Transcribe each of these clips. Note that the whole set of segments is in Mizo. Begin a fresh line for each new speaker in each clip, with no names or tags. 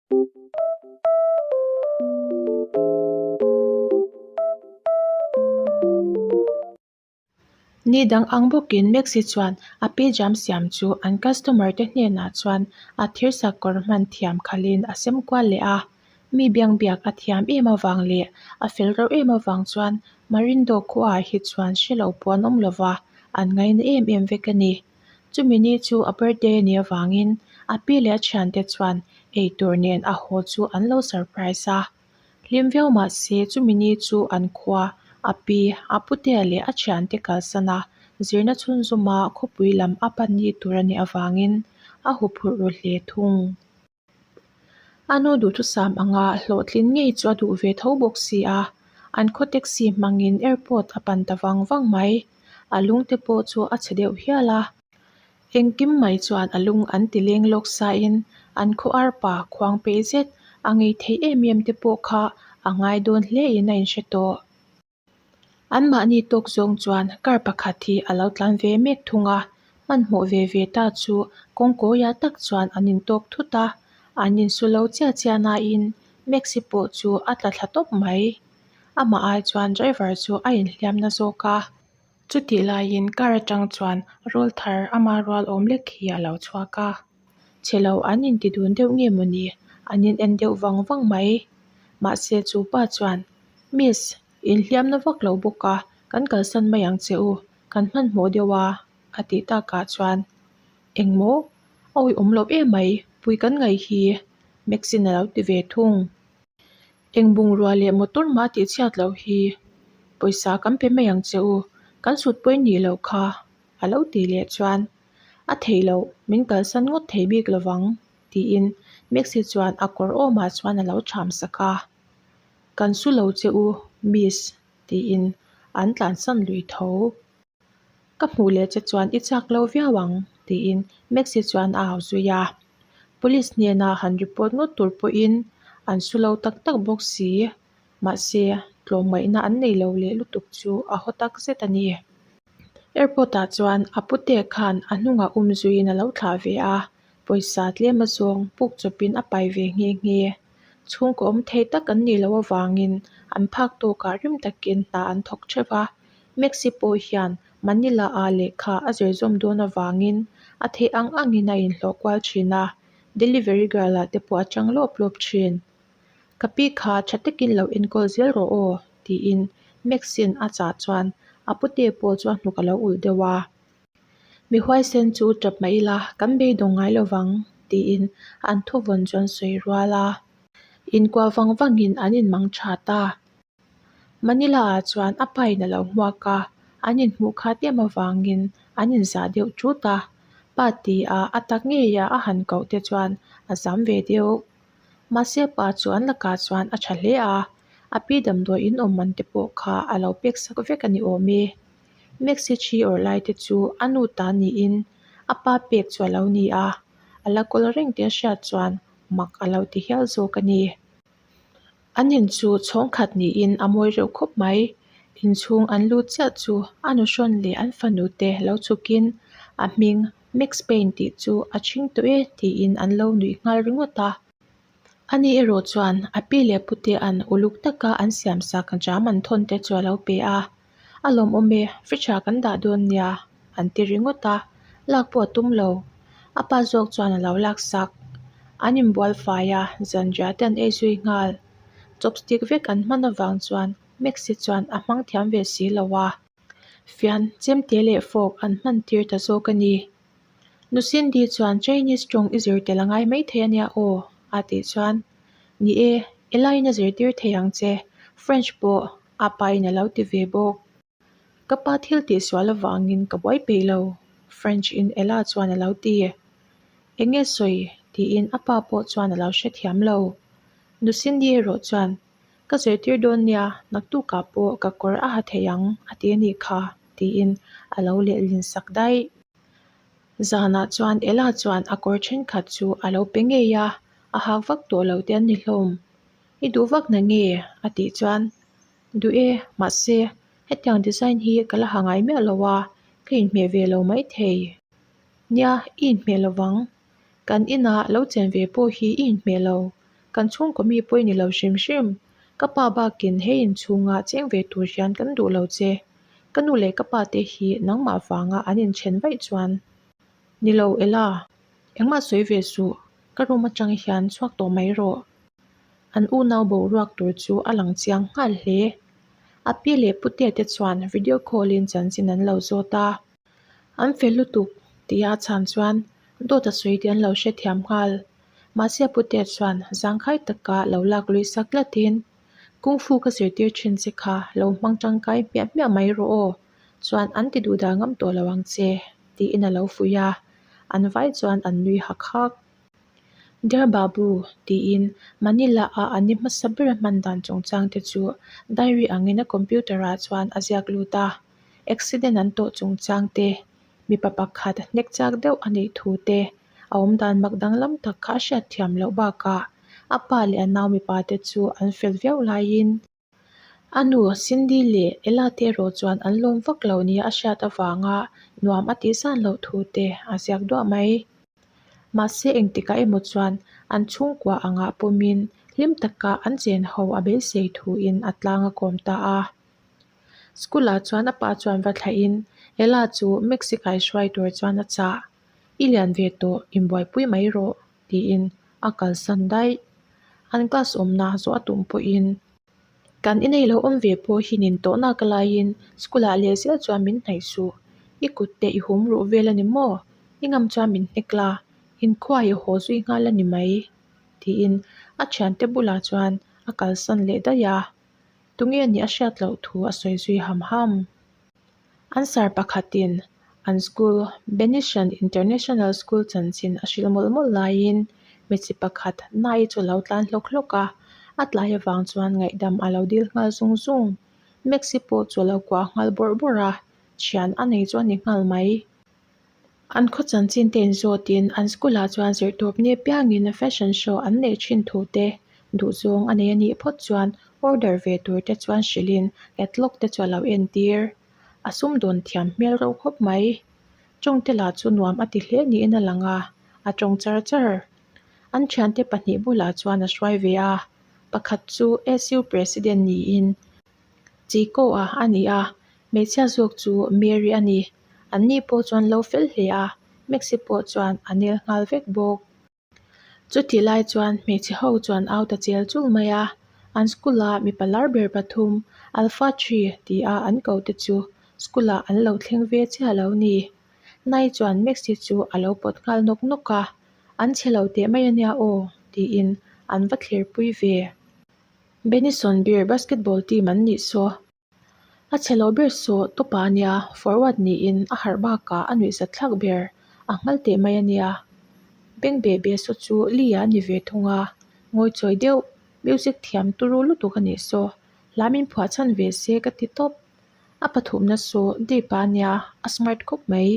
Ni dang ang bawkin Maxi chuan a pi jam siam chu an customer te hnenah chuan a thirsak kawr hman thiam khalhin a sem kual leh a. Mi biangbiak a thiam em avang leh a fel reuh em avang chuan Marindo khuaah hi chuan hre lo pawh an awm lova, an ngaina em em vek a ni. Chumi ni chu a birthday a nih avangin a pi leh a thiante chuan eitur nen a haw chu an lo surprise a. Hlim viau mah se chumi ni chu an khua, a pi, a putea leh a thiante kalsan a, zirna chhunzawma khawpui lam a pan ni tur a nih avangin a huphurh ru hle thung. A nu duhthusam anga hlawhtlin ngei chu a duh ve tho bawk si a, an khaw taxi hmangin airport a pan ta vang vang mai. A lungte pawh chu a chhe deuh hial a. Engkim mai chuan a lung an ti leng lawk sain an khaw arpa khuang peih zet a ngei theih em em te pawh kha a ngai dawn hle in a inhre tawh. Anmahni tawk zawng chuan car pakhat hi a lo tlan ve mek thung a, hmanhmawh ve ve ta chu kawngkawiah tak chuan an intawk thut a, an insu lo chiah chiah nain Maxi pawh chu a tla thla tawp mai. Amah ai chuan driver chu a inhliam na zawk a. Chutih laiin car atang chuan rawl thar ama rual awm lek hi a lo chhuak a, chhe lo an inti dun deuh nge mawni an in en deuh vang vang mai. Mahse chu pa chuan Miss, inhliamna vak lo bawk a, kan kalsan mai ang che u, kan hmanhmawh deuh a a tih takah chuan Engmaw? A awihawm loh em mai, pui kan ngaih hi Maxine a lo ti ve thung. Eng bungrua leh motor mah tih chhiat loh hi pawisa kan pe mai ang che u, kan sut pawi nih loh kha a lo tih leh chuan a theih loh min kalsan ngawt thei bik lovang tiin Maxi chuan a kawr awmah chuan a lo ṭham sak a, Kan su lo che u miss tiin an tlansan lui tho. Ka hmuh leh che chuan i chak lo viau ang tiin Maxi chuan a au zui a. Police hnena han report ngawt tur pawhin an su lo tak tak bawk si. Mahse, tlawmngaihna an nei lo leh lutuk chu a haw tak zet a ni. Airport ah chuan a pute khan a hnungah um zuiin a lo thlah ve a, pawisa tlem azawng puk chawpin a pai ve nghe nghe. Chhungkaw awm thei tak an nih loh avangin an phak tawkah rim takin hna an thawk theuh a. Maxi pawh hian Manila ah lehkha a zir zawm dawn avangin a theih ang angin a inhlawh kual thin a, delivery girl ah te pawh a chang lawp lawp thin. Ka pi kha tha takin lo enkawl zel rawh aw tiin Max-in a chah chuan a pute pawh chu a hnuk a lo ulh deuh a. Mi huaisen chu tap mah ila kan beidawng ngai lovang tiin an thuvawn chu an sawi rual a. Inkuah vang vangin an inmang tha ta. Manila ah chuan a pa in a lo hmuak a, an inhmuh khat em avangin an inzah deuh thut a, pa ti a a tak ngei a a han koh te chuan a zam ve deuh. Mahse pa chu an lakah chuan a tha hle a, a pi damdawi in awm man te pawh kha a lo pek sak vek a ni awm e. Maxi thi awrh lai te chu a nu ta niin a pa pek chu a lo ni a, a la kawl reng tih a hriat chuan mak a lo ti hial zawk a ni. An in chu chhawng khat niin a mawi reuh khawp mai. Inchhung an lut chiah chu a nuhrawn leh an fanu te lo chhukin a hming Max Payne tih chu a chhing tawh e tiin an lo nuih nghal ringawt a. Ani erawh chuan a pi leh pute an uluk taka an siam sak jam an thawn te chu a lo pe a. A lawmawm e, fridge ah kan dah dawn nia an ti ringawt a, lak pawh a tum lo. A pa zawk chuan a lo lak sak. An inbual fai a, zanriah te an ei zui nghal. Chopstick vek an hman avang chuan Maxi chuan a hmang thiam ve si lo a. Fian, chemte leh fork an hman tir ta zawk a ni. Nu Cindy chuan Chinese tawng i zir tel a ngai maithei a nia aw a tih chuan, Ni e, Elaine a zirtir thei ang che, French pawh a pa in a lo ti ve bawk. Ka pa thil tih sual avangin ka buai peih lo, French in Ella chuan a lo ti. Eng nge sawi? tiin a pa pawh chuan a lo hrethiam lo. Nu Cindy erawh chuan, Ka zirtir dawn nia, naktukah pawh ka kawr a ha thei ang a ti a nih kha, tiin a lo lehlin sak daih. Zanah chuan Ella chuan a kawr thenkhat chu a lo pe ngei a, a hak vak tawh lo te an ni hlawm. I duh vak na nge? a tih chuan, Duh e, mahse, hetiang design hi ka la ha ngai miah lo a, ka inhmeh ve lo maithei. Nia, i inhmeh lo vang. Kan inah lo chen ve pawh hi i inhmeh lo. Kan chhungkaw mi pawh i ni lo hrim hrim. Ka pa bakin he inchhunga cheng ve tur hian kan duh lo che. Ka nu leh ka pa te hi nangmah vanga an inchen vaih chuan. Ni lo Ella, engmah sawi ve suh, ka room atang hian chhuak tawh mai rawh. An unau boruak tur chu a lang chiang nghal hle. A pi leh putea te chuan video call in chanchin an lo zawt a. An fel lutuk tia a chhan chuan dawt a sawi tih an lo hrethiam nghal. Mahse a putea chuan zangkhai taka lo lak lui sak tlatin, Kung Fu ka zirtir thin che kha lo hmang tangkai hmiah hmiah mai rawh aw, chuan an ti duhdah ngam tawh lo ang che, tiin a lo fuih a. An vai chuan an nui hak hak. Dear Babu, tiin Manila-a an ni hmasa ber a hman dan chungchang te chu diary angin a computer-ah chuan a ziak lut a. Accident an tawh chungchang te, mipa pakhat hnek chak deuh a nih thu te, a awmdan mak danglam tak kha a hriat thiam loh bakah a pa leh a nau mipa te chu an fel viau laiin a nu Cindy leh Ella te erawh chuan an lawm vak lo nia a hriat avanga nuam a tih zan loh thu te a ziak duah mai. Mahse engtikah emaw chuan an chhungkua angah pawmin hlim taka an chen ho a beisei thuin a tlang a kawm ta a. School ah chuan a pa chuan va thlahin Ella chu Mexico-i hruai tur chuan a chah. I lian ve tawh, inbuaipui mai rawh tiin a kalsan daih. An class awmna zawh a tum pawhin kan inei lo awm ve pawh hi nin tawh nak laiin school ah leh zel chuan min hnaih suh. I kut te i hum ruh vel a ni maw? I ngam chuan min hnek la, inkhua i haw zui nghal a ni mai tiin a thiante bulah chuan a kalsan leh daih a. Tunge nih a hriat loh thu a sawi zui ham ham. An sar pakhatin an school Benison International School chanchin a hrilh mawlh mawlh laiin hmeichhe pakhat Nai chu a lo tlan hlawk hlawk a, a tlai avang chuan ngaihdam a lo dil nghal zung zung. Maxi pawh chu a lo kuah nghal bawrh bawrh a, thian a nei chu a ni nghal mai. An khaw chanchin te inzawtin an school ah chuan zirtawp ni apiangin fashion show an neih thin thu te duhzawng a nei a nih phawt chuan order ve tur te chuan hrilhin catalog te chu a lo entir. A sumdawn thiam hmel reuh khawp mai. Tawngte lah chu nuam a ti hle niin a lang a, a tawng char char. An thiante pahnih bulah chuan a hruai ve a, pakhat chu SU president niin Chico-a a ni a, hmeichhia zawk chu Mary a ni. An ni pawh chuan lo fel hle a, Maxi pawh chuan a nel nghal vek bawk. Chutih lai chuan hmeichhe ho chuan au ta chel chul mai a, an school a mipa lar ber pathum Alpha Tree ti a an ko te chu school ah an lo thleng ve chiah lo ni. Nai chuan Maxi chu a lo pawt nghal nawk nawk a, An chhe lo teh mai ania aw tiin an va thlir pui ve. Benison Beer basketball team an nih saw. A chhe lo ber saw tawpa a nia, forward niin a harh bakah a nuihzat thlak ber, a nghal teh mai a nia. Beng beh beh saw chu Lee-a a ni ve thung a, ngawichawi deuh, music thiam turu lutuk a nih saw, hla min phuah chhan ve se ka ti tawp. A pathumna saw Deep-a a nia, a smart khawp mai,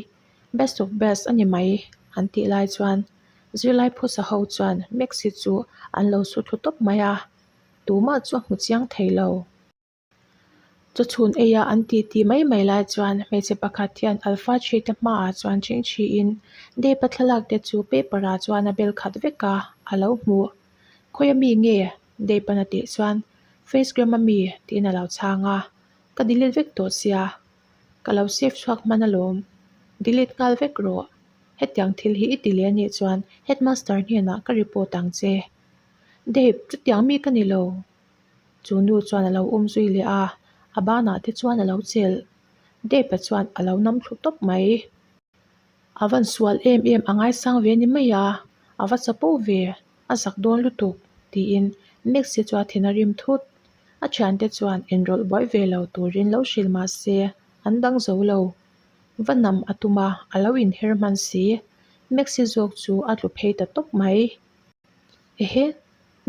best of best a ni mai an tih lai chuan zirlai phusa ho chuan Maxi chu an lo su thlu tawp mai a, tumah chu a hmu chiang thei lo. Chawchhun eia an tih tih mai mai lai chuan hmeichhe pakhat hian Alpha Thite hmaah chuan chhingchhiin Depa thlalak te chu paper ah chuan a bel khat vek a, a lo hmu. Khawia mi nge? Depan a tih chuan Facegram a mi tiin a lo chhang a, ka delete vek tawh sia, ka lo save chhuak hman alawm, delete nghal vek rawh. Hetiang thil hi i ti leh anih chuan headmaster hnenah ka report ang che. Dave, chutiang mi ka ni lo. Chu nu chuan a lo um zui leh a, a banah te chuan a lo chelh. Dave-a chuan a lo nam thlu tawp mai. A van sual em em a ngaisang ve ni mai a, a va chapo ve, a zak dawn lutuk, tiin Maxi chu a thin a rim thut. A thiante chuan inrawlh buai ve lo turin lo hrilh mah se an dang zo lo. Va nam a tum a, a lo inher hman si. Maxi zawk chu a tlu phei ta tawp mai. Ehe,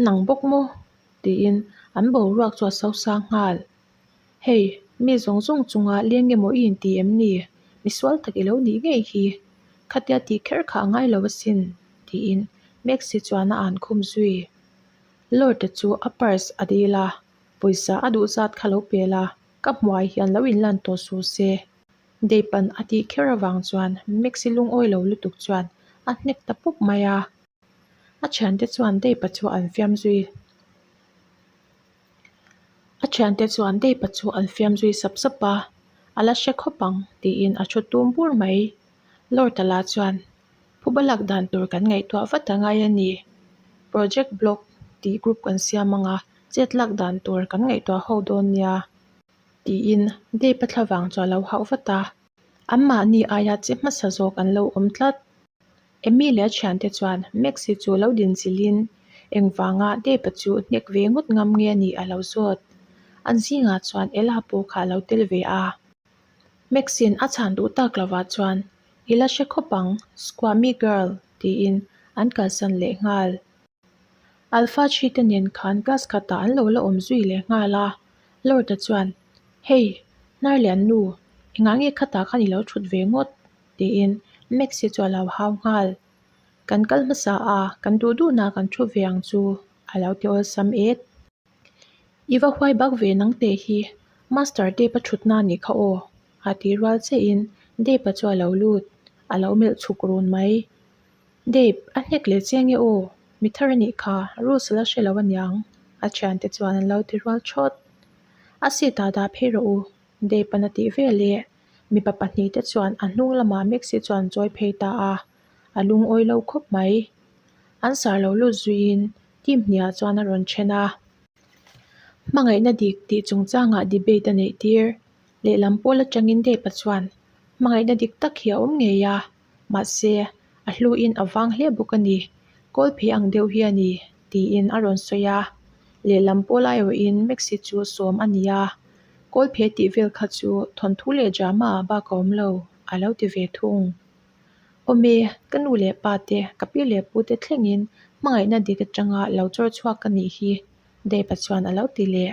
nang bawk maw? tiin an boruak chu a so sang nghal. Hei, mi zawng zawng chunga leng emaw i inti em ni? Misual tak i lo nih ngei hi. Khatia tih kher kha a ngai lo asin, tiin Maxi chuan a an khum zui. Lord-a chu a purse a dil a, pawisa a duh zat kha lo pel a, ka hmuai hian lo inlan tawh suh se. Deipan a tih kher avang chuan Maxi lungawi lo lutuk chuan a hnek ta pup mai a. A thiante chuan Dave-a chu an fiam zui. A thiante chuan Dave-a chu an fiam zui sap sap a, A la hre khawp ang, tiin a thu tum bur mai. Lord-a lah chuan, Phuba lak dan tur kan ngaihtuah vat a ngai a ni. Project Block tih group kan siam ang a, chet lak dan tur kan ngaihtuah ho dawn nia, tiin Dave-a thlavang chu a lo hauh vat a. Anmahni aia che hmasa zawk an lo awm tlat. Amy leh a thiante chuan Maxi chu lo dinchilhin engvanga Dave-a chu hnek ve ngawt ngam nge a nih a lo zawt. An zingah chuan Ella pawh kha a lo tel ve a. Maxi'n a chhan duh tak lovah chuan I la hre khawp ang, Squammy girl tiin an kalsan leh nghal. Alpha Chi te nen khan class khatah an lo la awm zui leh nghal a. Lord-a chuan, Hey, Hnarlian nu, engah nge khatah khan i lo thut ve ngawt? tiin Maxi chu a lo hau nghal. Kan kal hmasa a, kan duh duhna kan thu ve ang chu, a lo ti awlsam et. I va huai bak ve nang teh hi, Master Dave-a thutna a nih kha aw, a ti rual chiahin Dave-a chu a lo lut, a lo melh chhuk run mai. Dave, a hnek leh chiang e aw, mi thar a nih kha, rules a la hre lo aniang, a thiante chuan an lo ti rual thawt. A seat ah dah phei rawh u, Dave-a'n a tih vel e. Mipa pahnihte chuan a hnung lamah Maxi chuan chawi phei ta a, a lungawi lo khawp mai. An sar lo lut zuiin team hniah chuan a rawn then a. Hmangaihna dik tih chungchangah debate a neih tir. Lehlam pawl atangin Dave-a chuan hmangaihna dik tak hi a awm ngei a, mahse a hluin a vang hle bawk a ni, kawl phei ang deuh hi a ni, tiin a rawn sawi a. Lehlam pawl aiawhin Maxi chu sawm a ni a, kawl phei tih vel kha chu thawnthu leh drama ah bak a awm lo, a lo ti ve thung. Awm e, ka nu leh pa te, ka pi leh pu te thlengin hmangaihna dik atanga lo chawr chhuak ka nih hi, Dave-a chuan a lo ti leh.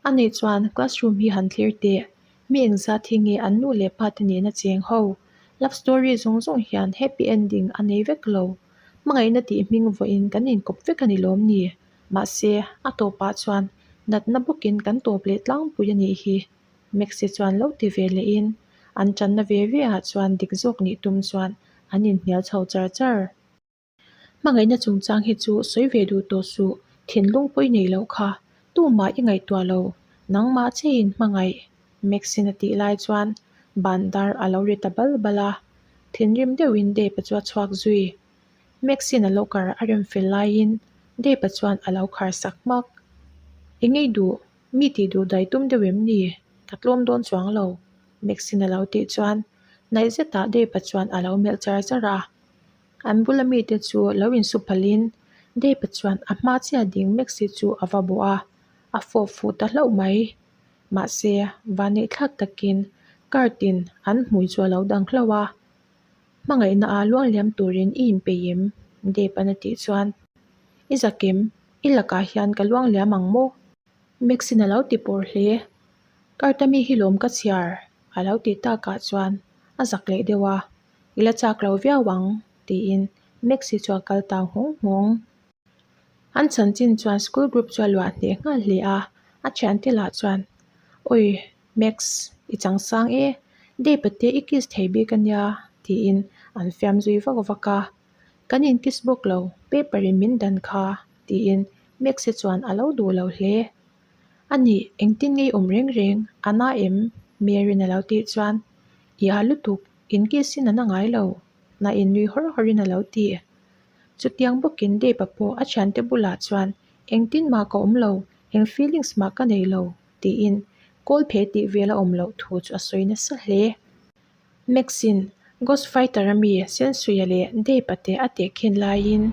A nih chuan classroom hi han thlir teh, mi engzat hi nge an nu leh pa te nena cheng ho? Love story zawng zawng hian happy ending a nei vek lo. Hmangaihna tih hming vawiin kan inkawp vek a ni lawm ni? Mahse, a tawpah chuan natna bawkin kan tawp leh tlangpui a nih hi. Maxi chuan lo ti ve lehin an tanna ve ve ah chuan dik zawk nih tum chuan an inhnial chho char char. Hmangaihna chungchang hi chu sawi ve duh tawh suh, thinlung pawi nei loh kha. Tumah i ngaihtuah lo, nangmah cheiin hmangaih, Maxine a tih lai chuan ban dar a lo ri ta bal bal a, thinrim deuhin Dave-a chu a chhuak zui. Maxine a locker a rem fel laiin Dave-a chuan a lo khar sak hmak. I ngei duh, mi tih duh dai tum deuh em ni? Ka tlawm dawn chuang lo, Maxine a lo tih chuan hnaih zetah Dave-a chuan a lo melh char char a. An bula mite chu lo insu phalin Dave-a chuan a hma chiah ding Maxi chu a va bawh a, a fawp fuh ta hlauh mai. Mahse, vanneihthlak takin card-in an hmui chu a lo dang hlauh a. Hmangaihna a luang liam turin i inpeih em? Dave-a'n a tih chuan, I zak em? I lakah hian ka luang liam ang maw? Maxin a lo ti pawr hle. Card-a mi hi lawm ka chhiar a lo tih takah chuan a zak leh deuh a. I la chak lo viau ang, tiin Maxi chu a kal tau nghawng nghawng. An chanchin chuan school group chu a luah hneh nghal hle a, a thiante lah chuan, Awi Max, i chang sang e, Dave-a te i kiss thei bik a nia, tiin an fiam zui vak vak a. Kan in kiss bawk lo, paper in min dan kha, tiin Maxi chuan a lo duh lo hle. A nih, engtin ngei awm reng reng, a na em? Mary-in a lo tih chuan, I a lutuk, In kiss in a na ngai lo, na in nui hawr hawr in a lo ti. Chutiang bawkin Dave-a pawh a thiante bulah chuan engtin mah ka awm lo, eng feelings mah ka nei lo tiin kawl phe tih vel a awm loh thu chu a sawi nasa hle. Max-in Ghost Fighter a mi Sensuia leh Dave-a te a tehkhin laiin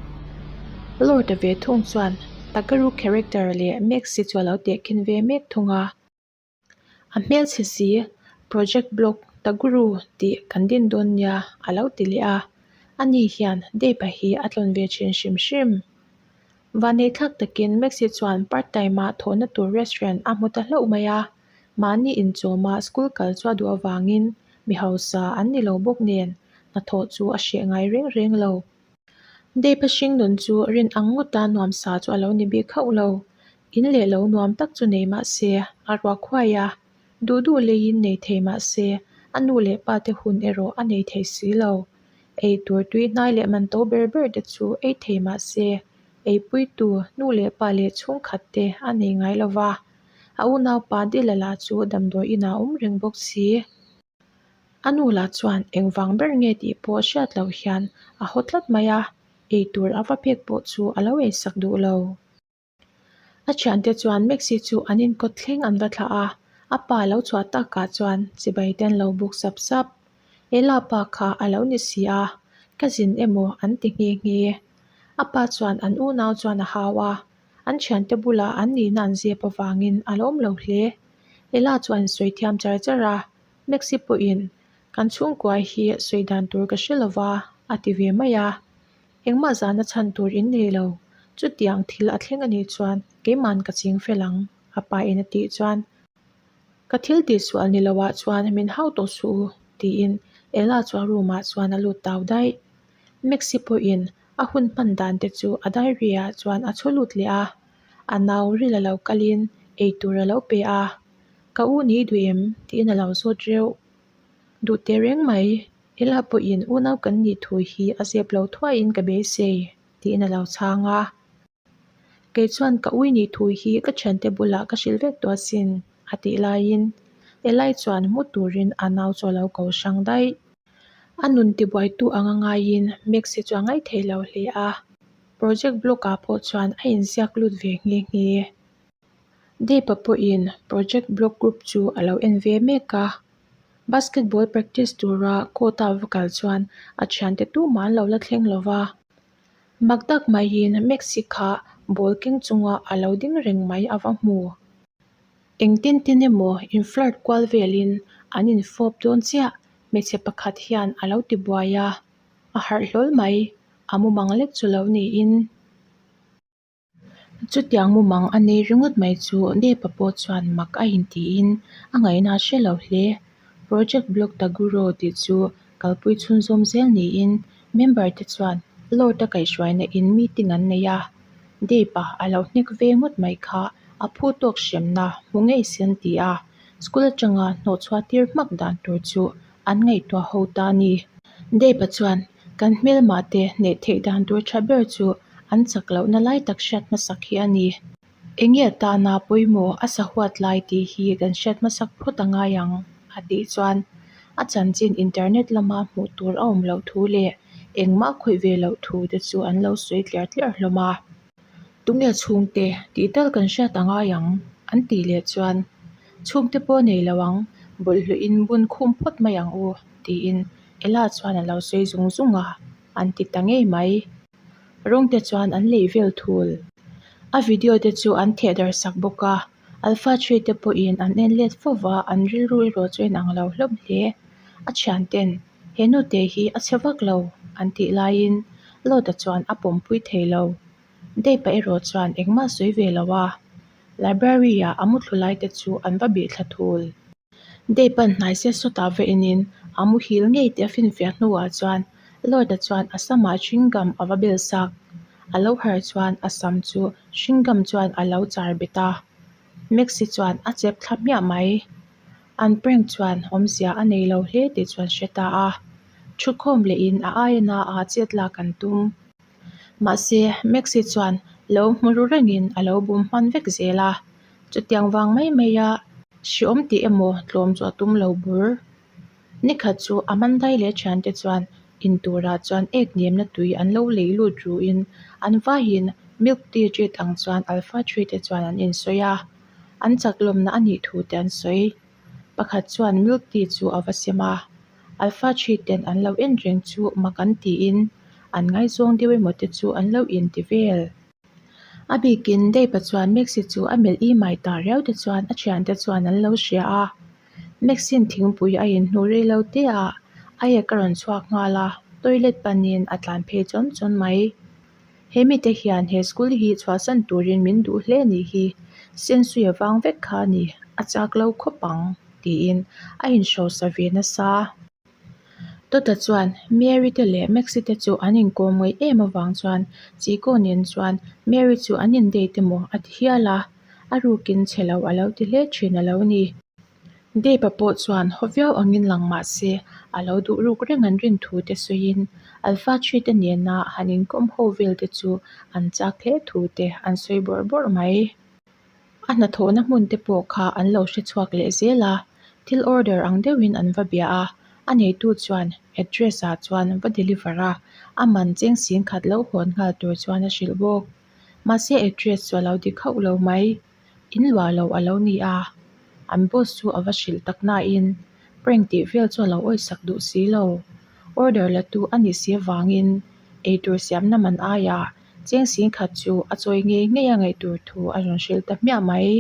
Lord-a ve thung chuan Takaru character leh Max-i chu a lo tehkhin ve mek thung a. A hmelchhe si, Project Block Taguru tih kan din dawn nia a lo ti leh a, ani hian Dave-a hi a tlawn ve thin hrim hrim. Vanneithlak takin Maxi chuan part time-a thawhna tur restaurant a hmu ta hlauh mai a, mahni inchawma school kal chu a duh avangin mi hausa an ni lo bawk nen hnathawh chu a hreh ngai reng reng lo. Dave-a hringnun chu rin ang ngawta nuamsa chu a lo ni bik hauh lo. In leh lo nuam tak chu nei mah se, a ruak huai a. Duh duh leiin nei thei mah se, a nu leh pa te hun erawh a nei thei si lo. Ei tur tui hnai leh man to ber ber te chu ei thei mah se, eipuitu nu leh pa leh chhungkhat te a nei ngai lo va. A unaupa Dila lah chu damdawi inah a awm reng bawk si. A nu lah chuan engvang ber nge tih pawh hriat loh hian a haw tlat mai a, eitur a va pek pawh chu a lo eisak duh lo. A thiante chuan Maxi chu an inkawt thleng an va thlah a, a pa lo chhuah takah chuan chibai te an lo buk sap sap. Ela pa kha a lo ni si a, ka zin emaw an ti nghe nghe. A pa chuan an unau chuan a hau a, an thiante bulah an nihna an zep avangin a lawm lo hle. Ela chuan sawi thiam char char a, Maxi pawhin kan chhungkua hi sawi dan tur ka hre lova a ti ve mai a. Engmah zahna chhan tur in nei lo, chutiang thil a thleng a nih chuan keiman ka ching fel ang, a pa in a tih chuan ka thil tihsual ni loah chuan min hau tawh suh u tiin Ella chuan room ah chuan a lut tau daih. Maxi pawhin a hun hman dan te chu a diary ah chuan a chhu lut leh a, a nau ril a lo kalin eitur a lo pe a, Ka u ni i duh em? tiin a lo zawt reuh. Duh teh reng mai, Ela pawhin unau kan nih thu hi a zep lo thuaiin ka beisei, tiin a lo chhang a. Kei chuan ka ui nih thu hi ka thiante bulah ka hrilh vek tawh asin, a tih laiin Elai chuan mu turin a nau chu a lo ko hrang daih. A nun tibuaitu anga ngaiin Maxi chu a ngaithei lo hle a, project block-ah pawh chuan a inziak lut ve nghe nghe. Deepa pawhin project block group chu a lo en ve mek a, basketball practice tura court a va kal chuan a thiante tumah an lo la thleng lo va. Mak tak maiin Maxi kha ball keng chunga a lo ding reng mai a va hmu. Engtin tin emaw in flirt kual velin an infawp dawn chiah hmeichhe pakhat hian a lo ti buai a, a harh hlawl mai, a mumang lek chu lo niin. Chutiang mumang a nei ringawt mai chu Depa pawh chuan mak a intiin a ngaihna a hre lo hle. Project Blog Taguro tih chu kalpui chhunzawm zel niin member te chuan Lord a kaihhruaina in meeting an nei a. Depa a lo hnek ve ngawt mai kha a phu tawk hremna hmu ngei se an ti a, school atanga hnawhchhuah tir hmak dan tur chu an ngaihtuah ho ta a ni. Depa chuan Kan hmelmah te hneh theih dan tur tha ber chu an chak lohna lai tak hriat hmasak hi a ni. Enge atana pawimawh a sahuat lai tih hi kan hriat hmasak phawt a ngai ang, a tih chuan a chanchin internet lama hmuh tur a awm loh thu leh engmah khawih ve loh thu te chu an lo sawi tliar tliar hlawm a. Tunge chhungte tih tal kan hriat a ngai ang, an tih leh chuan chhungte pawh nei lo ang, bawlhhlawh in bun khum phawt mai ang u, tiin Ella chuan a lo sawi zung zung a, an ti ta ngei mai. Rawng te chuan an lei vel thul. A video te chu an theh dar sak bawk a, Alpha Tree te pawhin an en let fo va, an rilru erawh chu en ang lo hlawm hle. A thian ten, He nute hi a chhe vak lo, an tih laiin Lota chuan a pawmpui thei lo. Dave-a erawh chuan engmah sawi ve lo a, library-ah a muthlu lai te chu an va bih thla thul. Dave-a'n hnai se sawtah va enin a muhil ngei tih a finfiah hnuah chuan Lord-a chuan a samah chewing gum a va bel sak. A lo harh chuan a sam chu chewing gum chuan a lo char bet a. Maxi chuan a chep thla hmiah mai. An prank chuan awmzia a nei lo hle tih chuan hre ta a. Thukhawm lehin a aia na a chet lak an tum. Mahse, Maxi chuan lo hmu ru rengin a lo bum hman vek zel a. Chutiang vang mai maia hreawm tih emaw tlawm chu a tum lo bur. Nikhat chu Amandai leh thiante chuan in turah chuan ek nemna tui an lo lei lut ruin an vaiin milk tea treat ang chuan Alpha Tree te chuan an insawi a, an chak lawmna a nih thu te an sawi. Pakhat chuan milk tea chu a va sem a, Alpha Tree ten an lo en reng chu mak an tiin an ngaizawng deuh emaw te chu an lo inti vel. A bikin Dave-a chuan Maxi chu a melh i mai ta riau te chuan a thiante chuan an lo hria a. Maxine thingpui a inhnu rei lo te ah a ek a rawn chhuak nghal a, toilet panin a tlan phei chawn chawn mai. He mite hian he school hi chhuahsan turin min duh hle anih hi, sensui a vang vek kha a ni, a chak lo khawp ang, tiin a inhrosa ve nasa. Tawta chuan Mary te leh Maxi te chu an inkawm ngaih em avang chuan Chico nen chuan Mary chu an in date emaw a ti hial a, a rukin chhe lo a lo ti hle thin a lo ni. Dave-a pawh chuan haw viau angin lang mah se a lo duh ruk reng an rin thu te sawiin Alpha Tree te nena han inkawm ho vel te chu an chak hle thu te an sawi bawrh bawrh mai. A hnathawhna hmun te pawh kha an lo hre chhuak leh zel a, thil order ang deuhin an va bia a, a neitu chuan address ah chuan va deliver a, a man cheng sing khat lo hawn nghal tur chuan a hrilh bawk. Mahse address chu a lo dik hauh lo mai. In luah lo a lo ni a, an boss chu a va hrilh tak nain prank tih vel chu a lo awisak duh si lo. Order la tu a nih si avangin eitur siamna man aiah cheng sing khat chu a chawi ngei ngei a ngaih tur thu a rawn hrilh ta hmiah mai.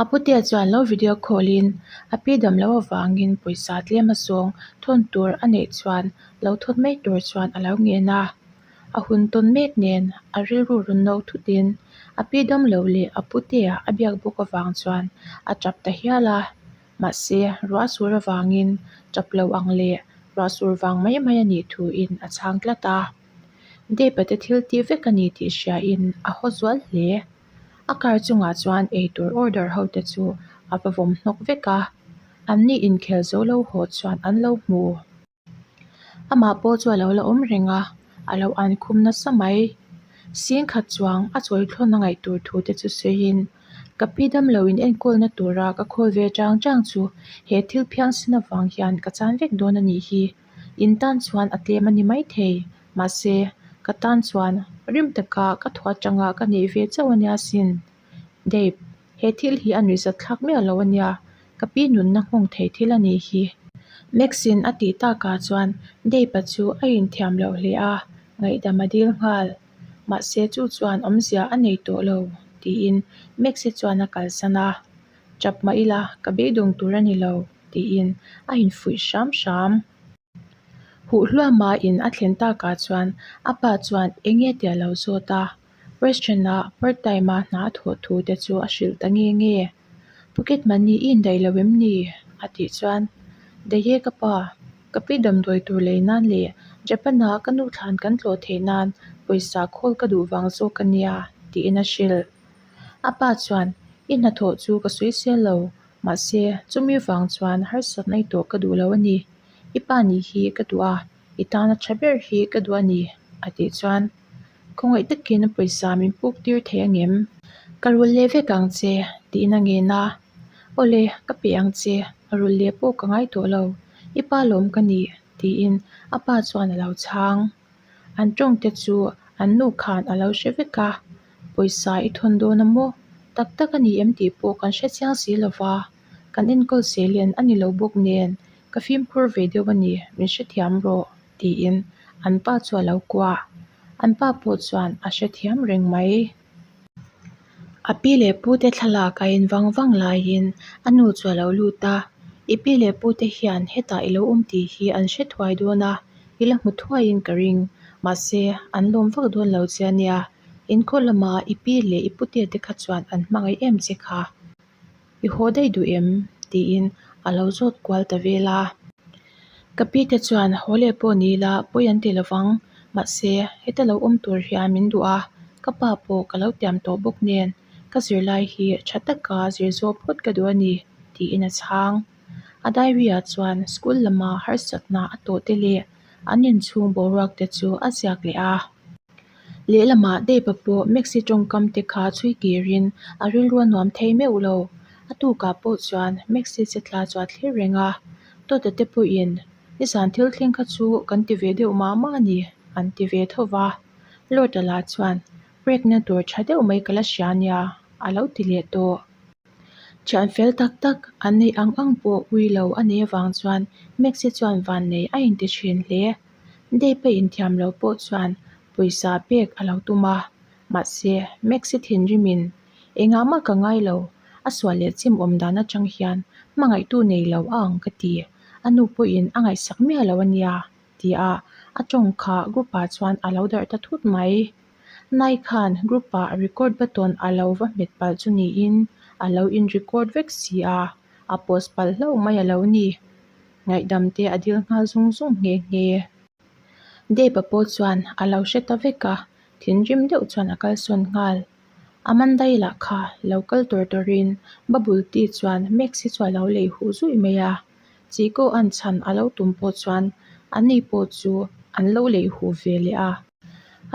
A putea chuan lo video call in a pi dam loh avangin pawisa tlem a zawng thawn tur a neih chuan lo thawn mai tur chuan a lo ngen a. A hun tawn mek nen a rilru rawn no thut in a pi dam loh leh a putea a biak bawk avang chuan a tap ta hial a. Mahse ruah sur avangin tap lo ang leh ruah sur vang mai mai a nih thu in a chhang tlat a. Dave-a te thil tih vek a ni tih hria in a haw zual hle. A car chungah chuan eitur order ho te chu a va vawm hnawk vek a, an ni inkhel zo lo haw chuan an lo hmu. Amah pawh chu a lo la awm reng a, a lo an khum nasa mai. Sing khat chuang a chawi thlawn a ngaih tur thu te chu sawiin, Ka pi damlo in enkawlna tura ka khawl ve chang chang chu he thil phiangsen avang hian ka chan vek dawn a nih hi. In tan chuan a tlem a ni maithei, mahse, ka tan chuan rim taka ka thaw atanga ka neih ve chauh a nia sin. Dave, he thil hi a nuihzat thlak miah lo a nia, ka pi nunna nghawng thei thil a nih hi. Max-in a tih takah chuan Dave-a chu a inthiam loh hle a, ngaihdam a dil nghal. Mahse, chu chuan awmzia a nei tawh lo, tiin Max-i chuan a kalsan a. Chap mah ila, ka beidawng tur a ni lo, tiin a infuih hram hram. Huh hluama in a thlen takah chuan a pa chuan eng nge tih a lo zawt a, restaurant-a part time-a hna a thawh thu te chu a hrilh ta nge nge. Pocket money i indaih lo em ni? a tih chuan, Daih e ka pa, ka pi damdawi tur lei nan leh Japan-a ka nu thlan kan tlawh theih nan pawisa khawl ka duh vang zawk a nia, tiin a hrilh. A pa chuan, I hnathawh chu ka sawi sel lo, mahse, chumi vang chuan harsatna i tawh ka duh lo a ni. I pa nih hi ka duh a, i tana tha ber hi ka duh a ni, a tih chuan, Khawngaih takin pawisa min puk tir thei angem? Ka rul leh vek ang che, tiin a ngen a. Awle, ka pe ang che, rul leh pawh ka ngai tawh lo, i pa lawm ka nih, tiin a pa chuan a lo chhang. An tawng te chu an nu khan a lo hre vek a, pawisa i thawn dawn a maw? Tak tak a ni em tih pawh kan hre chiang si lo va, kan enkawl sehlian a ni lo bawk nen ka fimkhur ve deuh a ni, min hrethiam rawh tiin an pa chu a lo kuah. An pa pawh chuan a hrethiam reng mai. A pi leh pu te thlalak a in vang vang laiin a nu chu a lo lut a, I pi leh pu te hian hetah i lo awm tih hi an hre thuai dawn a, i la hmu thuaiin ka ring. Mahse, an lawm vak dawn lo che a nia. Inkhaw lama i pi leh i pu te te kha chuan an hmangaih em che kha. I haw daih duh em? tiin a lo zawt kual ta vel a. Ka pi te chuan haw leh pawh ni ila pawi an ti lovang, mahse heta lo awm tur hian min duh a, ka pa pawh ka lo tiam tawh bawk nen ka zirlai hi tha taka zir zawh phawt ka duh a ni, tiin a chhang. A diary ah chuan school lama harsatna a tawh te leh an inchhung boruak te chu a ziak leh a. Lehlamah Dave-a pawh Maxi tawngkam te kha chhui kirin a rilru a nuam thei meuh lo. A tukah pawh chuan Maxi che tla chu a thlir reng a, Tawta te pawhin nizan thil thleng kha chu kan ti ve deuh mah mah a ni an ti ve tho va. Lord-a lah chuan break na tur tha deuh mai ka la hria nia a lo ti leh tawh. Thian fel tak tak an neih ang ang pawh ui lo a nei avang chuan Maxi chuan vannei a inti thin hle. Dave-a inthiam lo pawh chuan pawisa pek a lo tum a, mahse Maxi thinrimin engah mah ka ngai lo, a sual leh chim awm dan atang hian hmangaihtu nei lo a ang ka ti, a nu pawhin a ngaihsak miah lo a nia tia a tawng kha group-ah chuan a lo darh ta thut mai. Nai khan group-ah record button a lo va hmet palh chu niin a lo in record vek si a, a post palh hlauh mai a lo ni. Ngaihdam te a dil nghal zung zung nghe nghe. Dave-a pawh chuan a lo hre ta vek a, thinrim deuh chuan a kalsawn nghal. Amanda-i lah kha lo kal tur turin bubble tea chuan Max-i chu a lo lei huh zuih mai a. Chico-a'n chhan a lo tum pawh chuan ani pawh chu an lo leih huh ve leh a.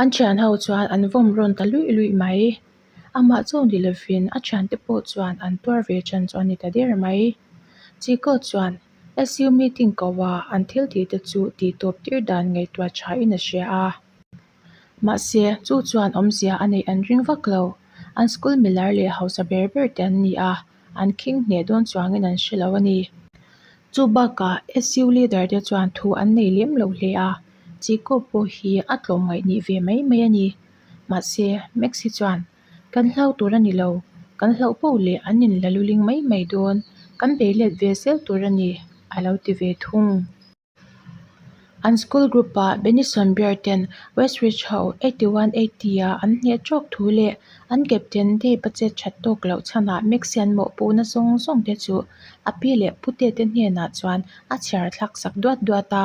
An thian ho chuan an vawm rawn ta luih luih mai. Amah chauh ni lovin a thiante pawh chuan an tuar ve chan chu a ni ta der mai. Chiko chuan SU meeting ko a an thil tih te chu tih tawp tir dan ngaihtuah tha in a hria a. Mahse, chu chuan awmzia a neih an ring vak lo. An school milar leh hausa ber ber te an ni a, an khing hneh dawn chuangin an hre lo a ni. Chu bakah SU leader te chuan thu an nei lem lo hle a, Chiko pawh hi a tlawmngaih nih ve mai mai a ni. Mahse, Maxi chuan, Kan hlau tur a ni lo, kan hlauh poh leh an inla luling mai mai dawn, kan bei let ve zel tur a ni, a lo ti ve thung. An school group ah Benison Bear ten Westridge ho 81-80 ah an hneh tawk thu leh an captain Dave a chet that tawk loh chhanah Maxi an mawhpuhna zawng zawng te chu a pi leh pute te hnenah chuan a chhiar thlak sak duat duat a.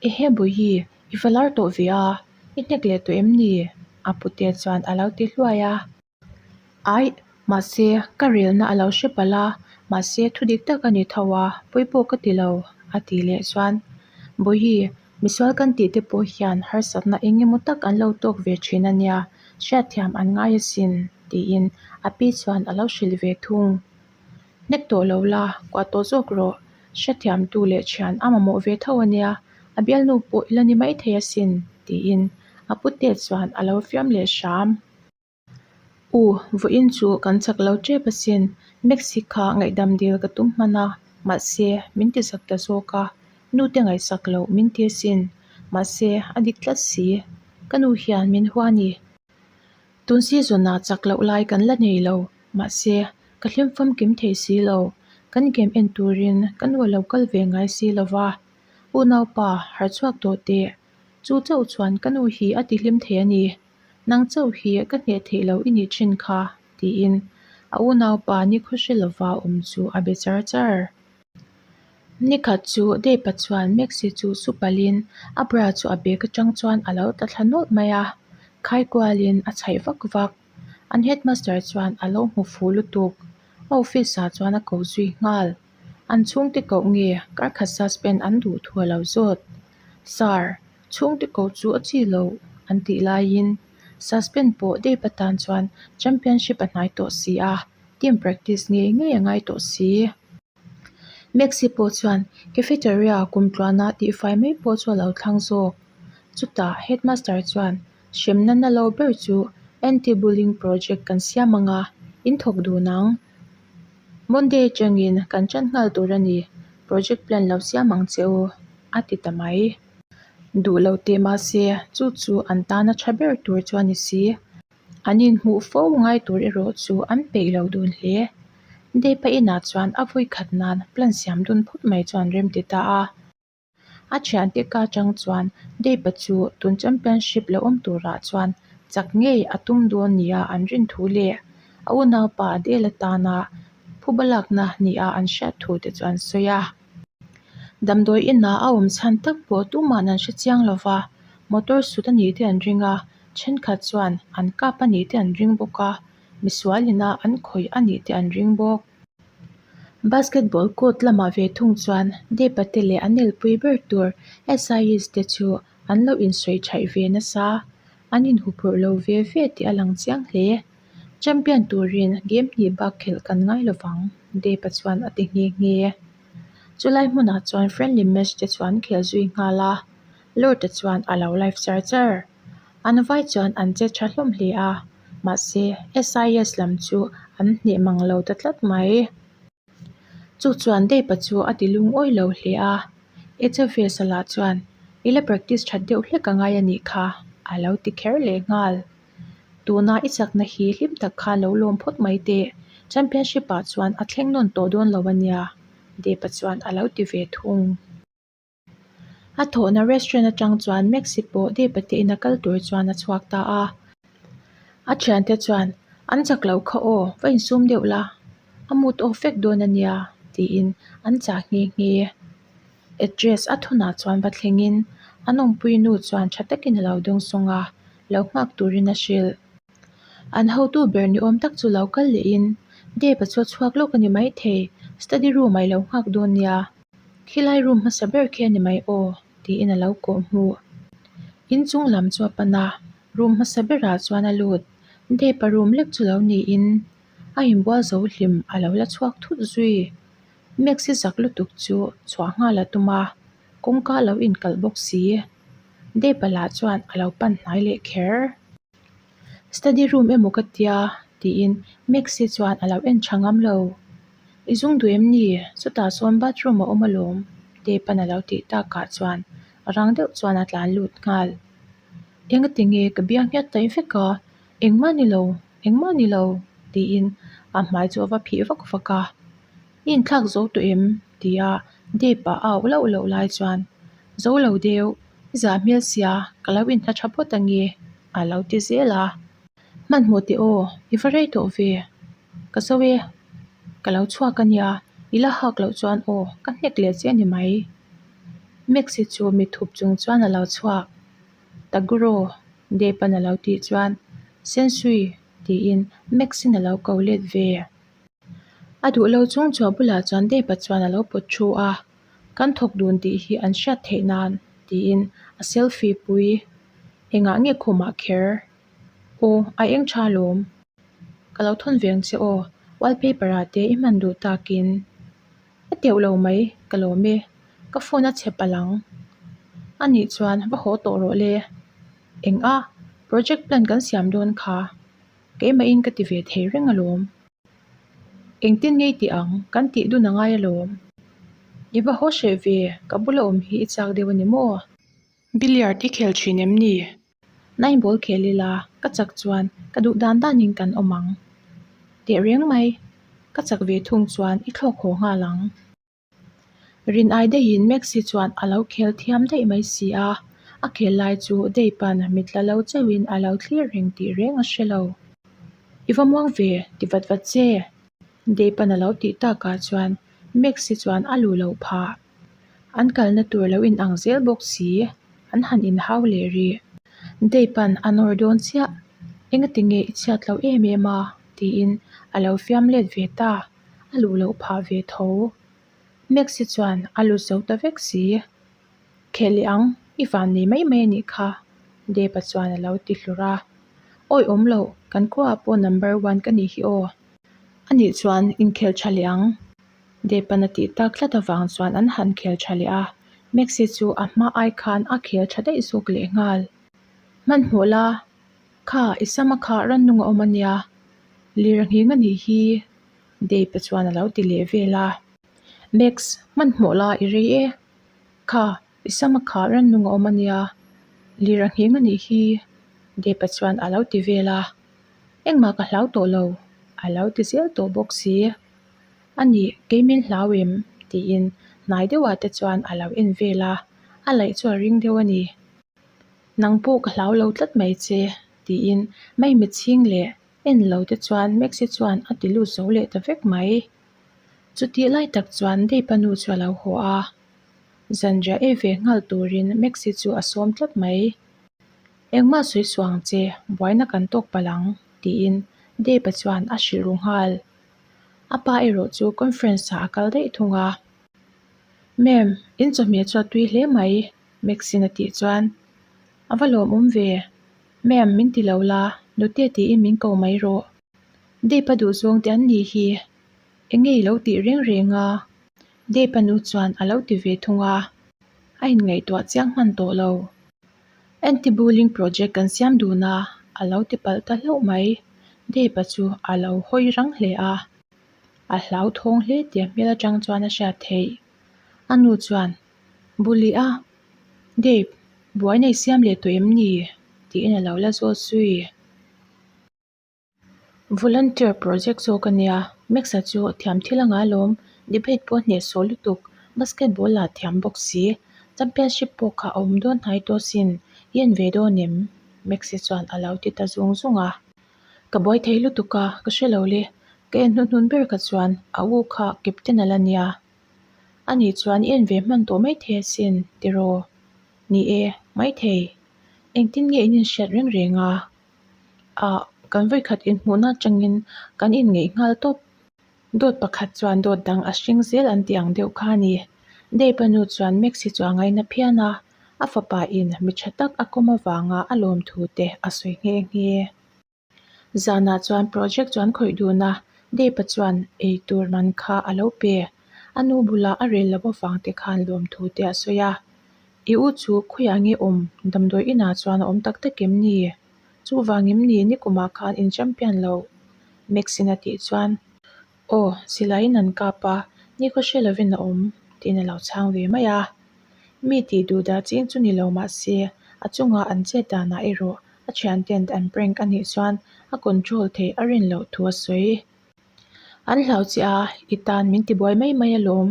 Ehe Bawihi, i va lar tawh ve a, i hnek leh tawh em ni? a pute chuan a lo ti hluai a. Aih, mahse, ka relna a lo hre palh a, mahse, thu dik tak a ni tho a, pawi pawh ka ti lo, a ti leh chuan. Bawihi, misual kan tih te pawh hian harsatna eng emaw tak an lo tawk ve thin a nia, hriatthiam an ngai asin, tiin a pi chuan a lo hrilh ve thung. Hnek tawh lo la, kuah tawh zawk rawh, hriatthiamtu leh thian a mamawh ve tho a nia, a bialnu pawh i la ni maithei asin, tiin a pute chuan a lo fiam leh hram. U, vawiin chu kan chak lo tep asin. Maxi kha ngaihdam dil ka tum hman a, mahse, min ti zak ta zawk a. Nu te ngaihsak loh min ti asin. Mahse, a dik tlat si. Ka nu hian min hua ni. Tun season ah chak loh lai kan la nei lo. Mahse, ka hlim famkim thei si lo. Kan game en turin ka nu a lo kal ve ngai si lo va. Unaupa, harhchhuak tawh teh. Chu chauh chuan ka nu hi a tihlim thei a ni. Nang chauh hi ka hneh theih loh i nih thin kha, tiin a unaupa nikhaw hre lova awm chu a be char char. Nikhat chu Depa chuan Maxi chu su palhin a bra chu a bag atang chuan a lo tla thla nawlh mai a, khai kualin a chhaih vak vak. An headmaster chuan a lo hmu fuh lutuk, a office ah chuan a ko zui nghal. An chhungte koh nge karkhat suspend an duh thu a lo zawt. Sir, Chhungte koh chu a chi lo an tih laiin suspend pawh Dave atan chuan championship a hnai tawh si a, team practice ngei ngei a ngai tawh si. Maxi pawh chuan cafeteria kumtluana tihfai mai pawh chu a lo thlang zawk. Chutah headmaster chuan hremna na lo ber chu anti-bullying project kan siam ang a, in thawk dun ang. Monday atangin kan tan nghal tur a ni, project plan lo siam ang che u, a ti ta mai. Duh lo teh mahse chu chu an tana tha ber tur chu a ni si. An inhmuh fo ngai tur erawh chu an peih lo dun hle. Depa inah chuan a vawi khat nan plan siam dun phawt mai chuan rem ti ta a. A thiante ka atang chuan Depa chu tun championship lo awm turah chuan chak ngei a tum dawn nia an rin thu leh a unaupa Adele atana phuba lakna nia an hriat thu te chu an sawi a. Damdawi inah a awm chhan tak pawh tuma'n an hre chiang lo va, motor sut a nih te an ring a, thenkhat chuan an kap a nih te an ring bawk a, misual ina an khawih a nih te an ring bawk. Basketball court lamah ve thung chuan Depa te leh an elpui ber tur SIS te chu an lo insawi thaih ve nasa, an inhuphurh lo ve ve tih a lang chiang hle. Champion turin game hnih bak khelh kan ngai lovang, Depa chuan a ti nghe nghe. Chulai hmunah chuan friendly match te chu an khel zui nghal a, Lord-a chuan a lo live char char. An vai chuan an che tha hlawm hle a, mahse SIS lam chu an hneh mang lo ta tlat mai. Chu chuan Depa chu a ti lungawi lo hle a, Echevesa lah chuan, I la practice that deuh hlek a ngai a nih kha, a lo ti kher leh nghal. Tuna i chakna hi hlim tak khan lo lawm phawt mai teh, championship ah chuan a thleng nawn tawh dawn lo a nia, Depa chuan a lo ti ve thung. A thawhna restaurant atang chuan Maxi pawh Depa te ina kal tur chuan a chhuak ta a. A thiante chuan, An chak lo kha aw, va insum deuh la, a mood off vek dawn a nia, tiin an chah nghe nghe. Address a thunah chuan va thlengin an awmpui nu chuan tha takin a lo dawng sawng a, lo nghak turin a hrilh. An hotu ber ni awm tak chu lo kal lehin, Dave-a chu a chhuak lawk a ni maithei, study room ah i lo nghak dawn nia, khilai room hmasa ber khi a ni mai aw, tiin a lo kawh hmuh. Inchung lam chu a pan a, room hmasa berah chuan a lut. Depa room lek chu lo niin a inbual zo hlim a lo la chhuak thut zui. Maxi zak lutuk chu chhuah nghal a tum a, kawngka a lo inkalh bawk si. Depa lah chuan a lo pan hnai leh kher. Study room emaw ka tia tiin Maxi chuan a lo en tha ngam lo. I zung duh em ni? Chutah sawn bathroom a awm alawm Depa'n a lo tih takah chuan rang deuh chuan a tlan lut nghal. Engati nge ka biang hiat taih vek a, engmah ni lo, engmah ni lo tiin a hmai chu a va phih vak vak a. I inthlak zo tawh em? tia Depa a auh loh loh lai chuan zo lo deuh, i zah hmel sia ka lo inhla tha phawt ange a lo ti zel a. Hmanhmawh teh aw, i va rei tawh ve. Ka zo e, ka lo chhuak a nia, i la hak loh chuan aw ka hnek leh che a ni mai. Maxi chu mi thup chung chuan a lo chhuak. Taguro, Depan a lo tih chuan Sensui tiin Maxin a lo ko let ve. A duh lo chung chu a bulah chuan Depa chuan a lo pawt thu a, Kan thawk dun tih hi an hriat theih nan tiin a selfie pui. Engah nge khumah kher? Aw, a eng tha lawm. Ka lo thawn ve ang che aw, wallpaper ah te i hman duh takin. A teuh lo mai, ka lawm e. Ka phone a chhe palh ang. A nih chuan va haw tawh rawh le. Eng a, project plan kan siam dawn kha. Keimahin ka ti ve thei reng alawm. Engtin ngei tih ang, kan tih dun a ngai alawm. I va haw hreh ve, ka bula awm hi i chak deuh a ni maw? Billiard i khel thin em ni? Nine ball khel ila, ka chak chuan ka duh dan danin kan awm ang. Teh reng mai, ka chak ve thung chuan i thlawk haw nghal ang. Rin ai daihin Maxi chuan a lo khel thiam daih mai si a, a khel lai chu Dave-a'n mit la lo chauhin a lo thlir reng tih reng a hre lo. I va muang ve, ti vat vat che. Dave-a'n a lo tih takah chuan Maxi chuan a lu loh phah. An kalna tur lo inang zel bawk si, an han inhau leh rih. Dave-a'n a nawr dawn chiah, Engati nge i chhiat loh em em a? tiin a lo fiam let ve ta, a luh loh phah ve tho. Maxi chuan a lut zo ta vek si. Kheh leh ang, i van nei mai mai a nih kha, Dave-a chuan a lo ti hlur a. Awi awm loh, kan khuaah pawh number one ka nih hi aw. A nih chuan inkhel tha leh ang. Depan a tih tak tlat avang chuan an han khel tha leh a, Maxi chu a hma ai khan a khel tha daih zawk leh nghal. Hmanhmawh la, kha i sama kha rannung a awm a nia, lir a nghing a nih hi, Depa chuan a lo ti leh vel a. Max, hmanhmawh la i rei e, kha i sama kha rannung a awm a nia, lir a nghing a nih hi, Depa chuan a lo ti vel a. Engmah ka hlau tawh lo, a lo ti zel tawh bawk si. A nih, kei min hlau em? tiin hnai deuhah te chuan a lo en vel a, a laih chu a ring deuh a ni. Nang pawh ka hlau lo tlat mai che, tiin maimit chhing leh en lo te chuan Maxi chuan a ti lut zo leh ta vek mai. Chutih lai tak chuan Dave-a nu chu a lo haw a, zanriah ei ve nghal turin Maxi chu a sawm tlat mai. Engmah sawi suh ang che, buaina kan tawk palh ang, tiin Dave-a chuan a hrilh ru nghal. A pa erawh chu conference ah a kal daih thung a. Ma'am, in chawhmeh chu a tui hle mai, Maxine a tih chuan. A va lawmawm ve. Ma'am, min ti lo la, nute tiin min ko mai rawh. Dave-a duhzawng te an nih hi. Eng nge i lo tih reng reng a? Dave-a nu chuan a lo ti ve thung a. A inngaihtuah chiang hman tawh lo. Anti-bullying project kan siam dun a, a lo ti palh ta hlauh mai. Dave-a chu a lo hawi rang hle a, a hlauthawng hle tih a hmel atang chuan a hriat theih. A nu chuan, Bully a, Dave, buai nei siam leh tawh em ni? tiin a lo la zawt zui. Volunteer project zawk a nia, Max-a chu thiam thil a ngai alawm, debate pawh a hnehsawh lutuk, basketball lah thiam bawk si, championship pawh kha a awm dawn hnai tawh sin, i en ve dawn em? Max-i chuan a lo ti ta zung zung a. Ka buai thei lutuk a, ka hre lo le, ka en hnuhnun ber kha chuan a u kha captain a la nia. Ani chuan i en ve hman tawh maithei asin, tiraw? Ni e, maithei. Engtin nge in inhriat reng reng a? Ah, kan vawikhat inhmuhna atangin kan inngeih nghal tawp. Dawt pakhat chuan dawt dang a hring zel an tih ang deuh kha a ni. Dave-a nu chuan Max hi chu a ngaina phian a. A fapa in mi tha tak a kawm avanga a lawmthu te a sawi nghe nghe. Zanah chuan project chu an khawih dun a, Dave-a chuan ei tur man kha a lo pe. A nu bulah a rel loh avang te khan lawmthu te a sawi a. I u chu khawiah nge awm? Damdawi inah chuan a awm tak tak em ni? Chuvang em ni nikumah khan in champion loh? Max-in a tih chuan, Aw, silaiin an kap a, nikhaw hre lovin a awm, tiin a lo chhang ve mai a. Mi tih duh dah ching chu ni lo mah se, a chungah an chet danah erawh a thianten an prank a nih chuan a control theih a rin loh thu a sawi. An hlau che a, i tan min tibuai mai mai alawm.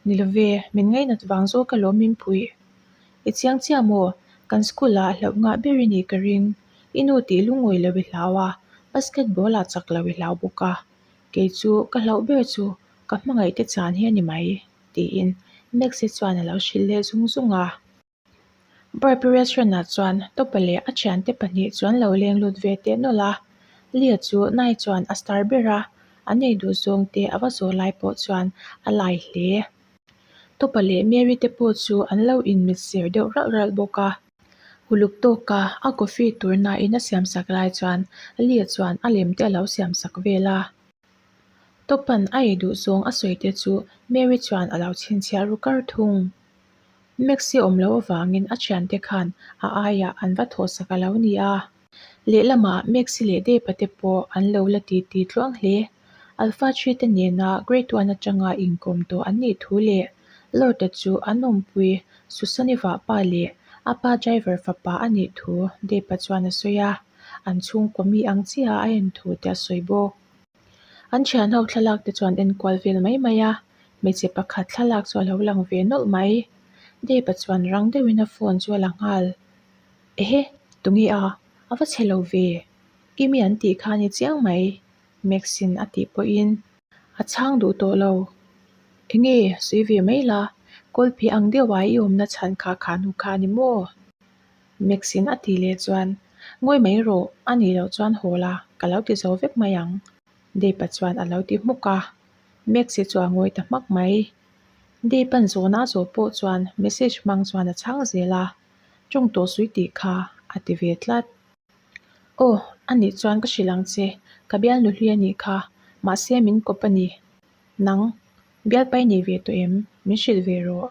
Ni love, min ngainat vang zawk alawm min puih. I chiang chiah maw? Kan school ah hlauh ngah ber i nih ka ring. I nu tih lungawi lo i hlau a, basketball ah chak lo i hlau bawk a. Kei chu ka hlauh ber chu ka hmangaih te chan hi a ni mai, tiin Maxi chuan a lo hrilh leh zung zung a. Barbie restaurant ah chuan Topa leh a thiante pahnih chu an lo leng lut ve teh nawlh a, Lia chu Nai chuan a star ber a, an ei duh zawng te a va zawh lai pawh chuan a lai hle. Topa leh Mary te pawh chu an lo inmit ser deuh ralh ralh bawk a. Uluk tawka a coffee tur nain a siam sak lai chuan Lia chuan a lem te a lo siam sak vel a. Topan a ei duh zawng a sawi te chu Mary chuan a lo chhinchhiah ru kar thung. Maxi awm loh avangin a thiante khan a aiah an va thawhsak a lo ni a. Lehlamah Maxi leh Dave-a te pawh an lo la titi tluang hle. Alpha Tree te nena Grade One atanga inkawm tawh an nih thu leh Lord-a chu an awmpui Susan-i vahpa leh a pa driver fapa a nih thu Dave-a chuan a sawi a, an chhungkaw mi ang chiah a en thu te a sawi bawk. An thianho thlalak te chuan enkual vel mai mai a, hmeichhe pakhat thlalak chu a lo lang ve nawlh mai. Dave-a chuan rang deuhin a phone chu a la nghal. Ehe, tunge a? A va chhe lo ve. Kimi an tih kha a ni chiang mai, Max-in a tih pawhin a chhang duh tawh lo. Enge, sawi ve mai la, kawlphe ang deuha i awmna chhan kha kha hnu kha a ni maw? Max-in a tih leh chuan, Ngawi mai rawh, a nih loh chuan haw la, ka lo ti zo vek mai ang, Dave-a chuan a lo ti hmuk a. Max-i chu a ngawi ta hmak mai. Dave-a'n zawhna a zawh pawh chuan message hmang chuan a chhang zel a, Tawng tawh sui tih kha a ti ve tlat. Aw, a nih chuan ka hrilh ang che, ka bialnu hlui a nih kha, mahse min kawp a ni. Nang, bialpai nei ve tawh em? Min hrilh ve rawh.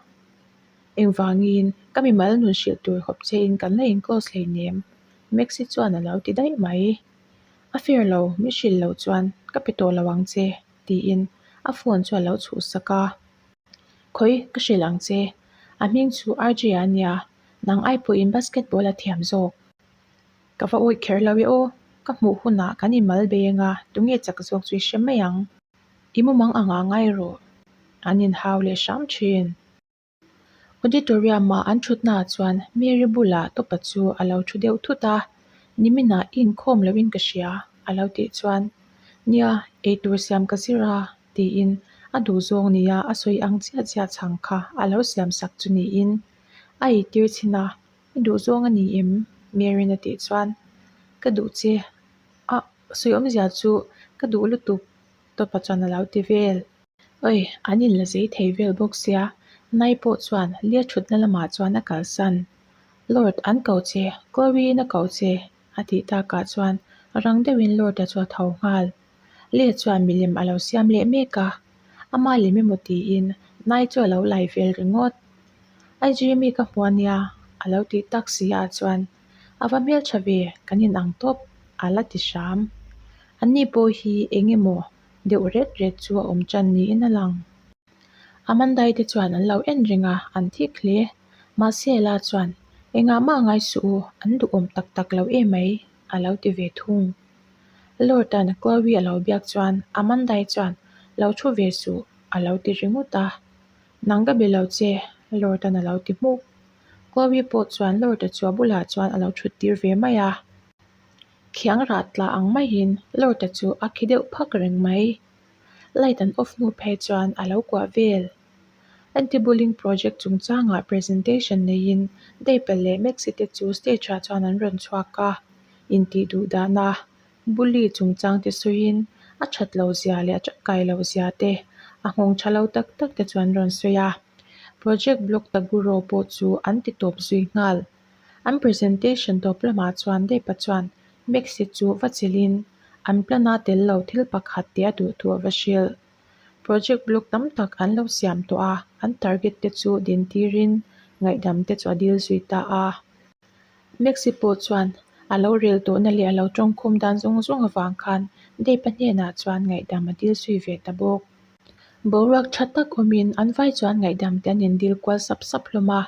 Engvangin, ka mimal nun hrilh tur khawp chein kan la in close hleinem, Maxi chuan a lo ti daih mai. A fair lo, min hrilh loh chuan ka pe tawh lo ang che, tiin a phone chu a lo chhuhsak a. Khawi, ka hrilh ang che, a hming chu RJ a nia, nang ai pawhin basketball a thiam zawk. Ka va awih kher lo e aw, ka hmuh hunah kan inmal bei anga tunge chak zawk chu i hre mai ang. I mumang anga ngai rawh. An inhau leh hram thin. Auditorium-a an thutnaah chuan Mary bulah Tawpa chu a lo thu deuh thut a, Niminah i inkhawm lohin ka hria, a lo tih chuan, Nia, eitur siam ka zir a, tiin a duhzawng nia a sawi ang chiah chiah chhang kha a lo siam sak chu niin a eitir chhin a, I duhzawng a ni em? Mary'n a tih chuan, Ka duh che a, sawi awmzia chu ka duh lutuk, Tawpa chuan a lo ti vel. Oi, an inla zei thei vel bawk sia, Nai pawh chuan Lia thutna lamah chuan a kalsan. Lord, an ko che, Chloe-in a ko che, a tih takah chuan rang deuhin Lord-a chu a tho nghal. Lia chuan milem a lo siam leh mek a, ama lem emaw tiin Nai chu a lo lai vel ringawt. Ai Jimmy ka hmu a nia, a lo tih tak si ah chuan a va hmeltha ve, kan inang tawp, a la ti hram. Anni pawh hi eng emaw deuh ret ret chu a awm tan niin a lang. Amandai te chuan an lo en reng a, an thik hle. Mahse la chuan, Engah mah ngai suh u, an duhawm tak tak lo emai, a lo ti ve thung. Lord-a'n Chloe a lo biak chuan Amandai chuan, Lo thu ve suh, a lo ti ringawt a. Nang ka be lo che, Lord-a'n a lo ti hmuk. Chloe pawh chuan Lord-a chu a bulah chuan a lo thut tir ve mai a. Khiang rah tla ang maiin Lord-a chu a khi deuh phak reng mai. Light an off hnu phei chuan a lo kuah vel. Anti-bullying project chungchangah presentation neiin Dave-a leh Maxi te chu stage ah chuan an rawn chhuak a, intih duh dahna bully chungchang te sawiin a that loh zia leh a tangkai loh zia te, a nghawng tha lo tak tak te chu an rawn sawi a. Project Blog Taguro pawh chu an ti tawp zui nghal. An presentation tawp lamah chuan Depa chuan Maxi chu va chilhin an plan-a tel lo thil pakhat tih a duh thu a va hrilh. Project Blog tam tak an lo siam tawh a, an target te chu din tirin ngaihdam te chu a dil zui ta a. Maxi pawh chuan a lo rel tawhna leh a lo tawngkhum dan zawng zawng avang khan Depa hnenah chuan ngaihdam a dil zui ve ta bawk. Boruak tha tak awmin an vai chuan ngaihdam te an indil kual sap sap hlawm a,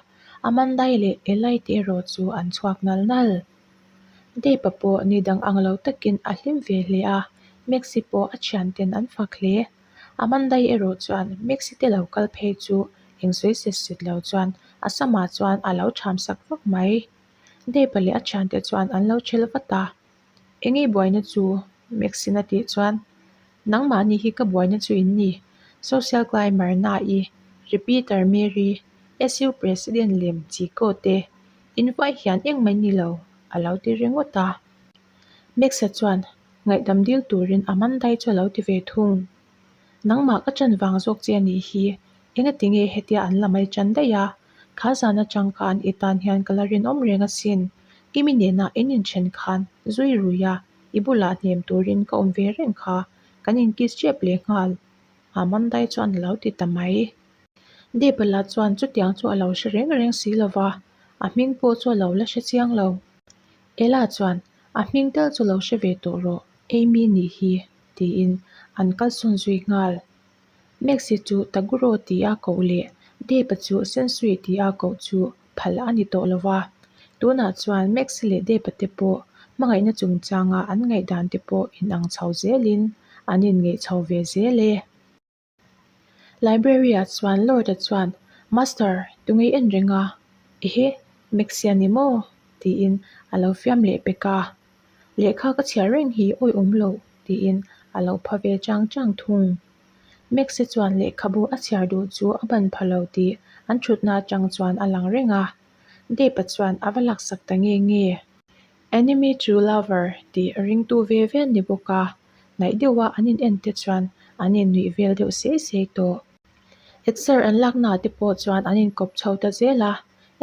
Amandai leh Eli te erawh chu an chhuak nal nal. Depa pawh ni dang ang lo takin a hlim ve hle a, Maxi pawh a thianten an fak hle. Amandai erawh chuan Maxi te lo kal phei chu eng sawi set set lo chuan a samah chuan a lo tham sak vak mai. Depa leh a thiante chuan an lo chhel vat a, Eng ei buaina chu? Maxine a tih chuan, Nangmahni hi ka buaina chu in ni, Social climber Na-i, Repeater Mary, SU President lem Chico te, in vai hian engmah in ni lo, a lo ti ringawt a. Max-a chuan ngaihdam dil turin Amanda-i chu a lo ti ve thung. Nangmah ka chan vang zawk che a nih hi, engati nge hetia an la mai chan daih a, kha zan atang khan i tan hian ka la rinawm reng asin, Kimi nena in inthen khan zui rui a, i bulah hnem turin ka awm ve reng kha, kan inkiss tep leh nghal, Amandai chuan a lo ti ta mai. Depala chuan chutiang chu a lo hre reng reng si lo va, a hming pawh chu a lo la hre chiang lo. Ella chuan, A hming tal chu lo hre ve tawh rawh, Amy nih hi, tiin an kalsawn zui nghal. Maxi chu Taguro tia koh leh Depa chu Sensui tia koh chu phal a ni tawh lo va. Tunah chuan Maxi leh Depa te pawh hmangaihna chungchanga an ngaihdan te pawh inang chho zelin an inngeih chho ve zel e. Library-ah chuan Lord-a chuan, Master, tunge i en reng a? Ehe, Maxi a ni maw? tiin a lo fiam leh pek a. Lehkha ka chhiar reng hi awihawm loh tiin a lo pha ve chang chang thung. Maxi chuan lehkhabu a chhiar duh chu a ban pha lo tih an thutna atang chuan a lang reng a. Dave-a chuan a va laksak ta nge nge. Enemy to lover tih ringtu ve ve an ni bawk a, hnaih deuha an in en te chuan an innuih vel deuh sei sei tawh. Exer an laknaah te pawh chuan an inkawp chho ta zel a,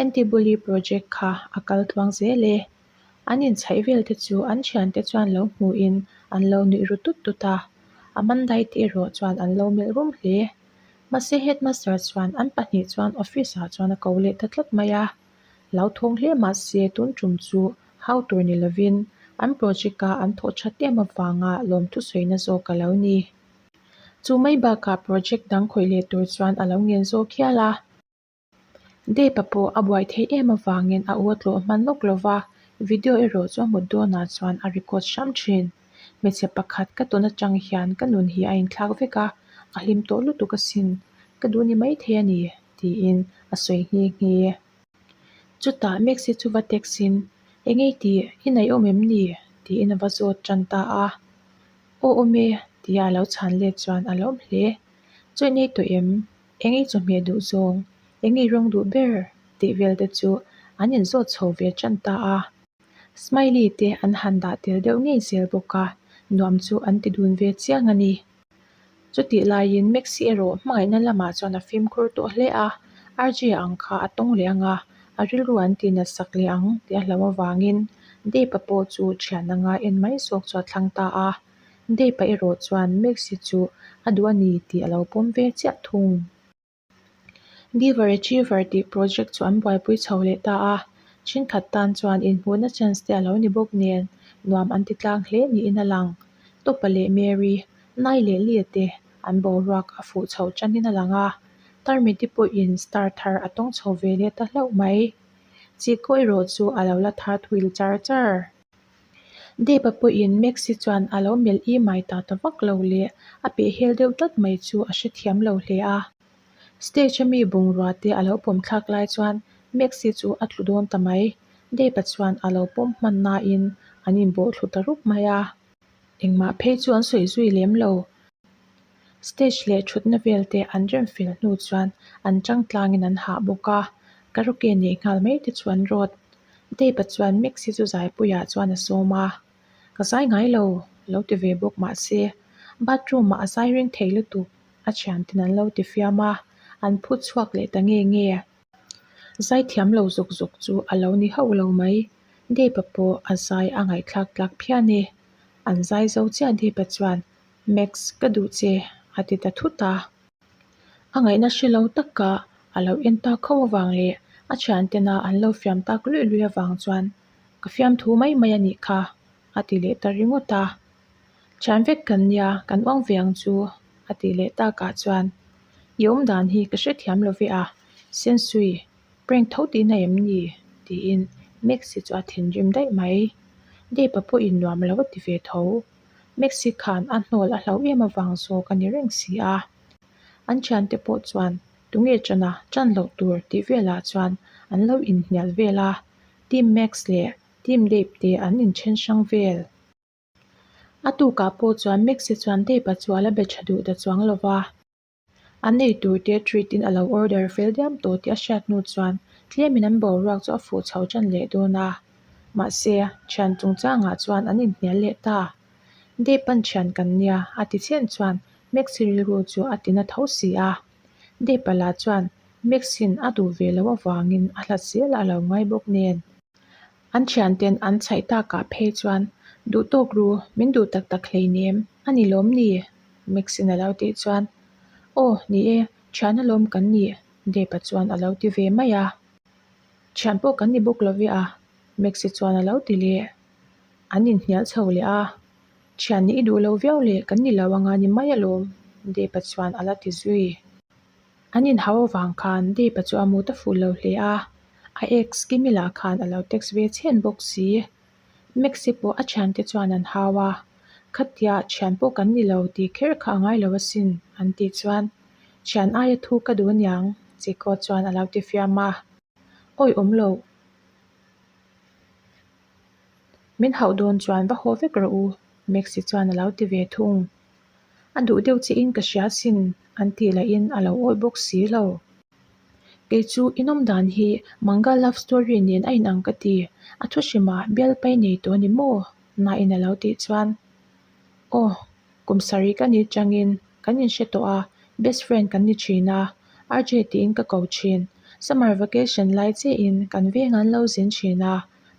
Anti-bully project kha a kal tluang zel e. An inchhaih vel te chu an thiante chuan lo hmuhin an lo nuih ru tut tut a, Amandai te erawh chuan an lo melh rum hle. Mahse headmaster chuan an pahnih chuan office ah chuan a ko leh ta tlat mai a. Lo thawng hle mahse tun tum chu hau tur ni lovin an project a an thawh that em avanga lawmthu sawina zawk a lo ni. Chu mai bakah project dang khawih leh tur chuan a lo ngen zawk hial a. Depa pawh a buai theih em avangin a u a tlawh hman lawk lo va, video erawh chu a mut dawnah chuan a record hram thin. Hmeichhe pakhat ka tawn atang hian ka nun hi a inthlak vek a, a hlim tawh lutuk asin, ka duh ni maithei a ni, tiin a sawi nghe nghe. Chutah Maxi chu va text in, Eng ei tih, i naih awm em ni? tiin a va zawt tan ta a. Aw awm e, tia a lo chhan let chuan a lawm hle. Chaw i nei tawh em? Eng ei chawhmeh duh zawng, eng ei rawng duh ber tih vel te chu an inzawt chho ve tan ta a. Smiley te an han dah tel deuh ngei zel bawk a, nuam chu an ti dun ve chiang a ni. Chutih laiin Maxi erawh hmangaihna lamah chuan a fimkhur tawh hle a, RJ ang kha a tawng leh ang a, a rilru an ti natsak leh ang tih a hlauh avangin Dave-a pawh chu thian anga en mai zawk chu a thlang ta a. Dave-a erawh chuan Maxi chu a duh a ni tih a lo pawm ve chiah thung. Giver Achiever tih project chu an buaipui chho leh ta a, thenkhat tan chuan inhmuhna chance te a lo ni bawk nen nuam an ti tlang hle niin a lang. Tawpa leh Mary, Nai leh Lia te an boruak a fuh chho tanin a lang a, Tarmiti pawhin star thar a tawng chho ve leh ta hlauh mai. Chihkaw erawh chu a lo la thar thuil char char. Depa pawhin Maxi chuan a lo melh i mai ta ta vak lo leh a pehhel deuh tlat mai chu a hrethiam lo hle a. Stage a mi bungrua te a lo pawm thlak lai chuan Maxi chu a tlu dawn ta mai. Depa chuan a lo pawm hman nain an inbawh thlu ta rup mai a. Engmah phei chu an sawi zui lem lo. Stage leh thutna vel te an rem fel hnu chuan an tang tlangin an hah bawk a, karaoke neih nghal mai te chu an rawt. Dave-a chuan Maxi chu zaipuiah chuan a sawm a, Ka zai ngai lo, lo ti ve bawk mahse, bathroom-ah a zai ring thei lutuk, a thianten an lo ti fiam a, an phut chhuak leh ta nge nge. Zaithiam lo zawk zawk chu a lo ni hauh lo mai. Depa pawh a zai a ngaihthlak tlak phian e. An zai zo chiah Depa chuan, Max, ka duh che, a ti ta thut a. A ngaihna hre lo taka a lo en tak ho avang leh a thiantena an lo fiam tak luih luih avang chuan, Ka fiamthu mai mai a nih kha, a ti leh ta ringawt a. Thian vek kan nia, kan uang ve ang chu, a tih leh takah chuan, I awmdan hi ka hrethiam lo ve a, Sensui, prank tho tihna em ni? tiin Maxi chu a thinrim daih mai. Depa pawhin nuam lo a ti ve tho. Maxi khan a hnawl a hlauh em avang zawk a ni reng si a. An thiante pawh chuan tunge chana chan loh tur tih velah chuan an lo inhnial vel a, Team Max leh Team Dave te an inthen hrang vel. A tukah pawh chuan Maxi chuan Dave-a chu a la be tha duh ta chuang lo va. An ei tur te treat in a lo order fel diam tawh tih a hriat hnu chuan tlemin an boruak chu a fuh chho tan leh dawn a. Mahse, thian chungchangah chuan an inhnial leh ta. Dave-a'n thian kan nia a ti chhen chuan Maxi rilru chu a tina tho si a. Dave-a lah chuan Max-in a duh ve loh avangin a hlat zelah a lo ngai bawk nen. An thianten an chhaih takah phei chuan, Duh tawk ru, min duh tak tak hleinem, a ni lawm ni? Maxine a lo tih chuan, Aw, ni e, thian alawm kan ni, Depa chuan a lo ti ve mai a. Thian pawh kan ni bawk lo ve a, Maxie chuan a lo ti leh. An inhnial chho leh a, Thian nih i duh lo viau leh kan ni lo anga ni mai alawm, Depa chuan a la ti zui. An inhau avang khan Depa chu a mut a fuh lo hle a, a ex Kimi lah khan a lo text ve chhen bawk si. Maxi pawh a thiante chuan an hau a, Khatia thian pawh kan ni lo tih kher kha a ngai lo asin an tih chuan Thian aia thu ka duh aniang Chico chuan a lo ti fiam a. Awi awm loh. Min hauh dawn chuan va haw vek rawh u Maxi chuan a lo ti ve thung. A duh deuh che in ka hria sin an tih lahin a lo awih bawk si lo. Kei chu inawm dan hi manga love story nen a inang ka ti, a thu hrimah bial pai nei tawh a ni maw? Nain a lo tih chuan, Aw, kum sarih ka ni changin kan inhre tawh a, best friend kan ni thin a, RJ tiin ka ko thin. Summer vacation lai chiahin kan veng an lo zin thin a,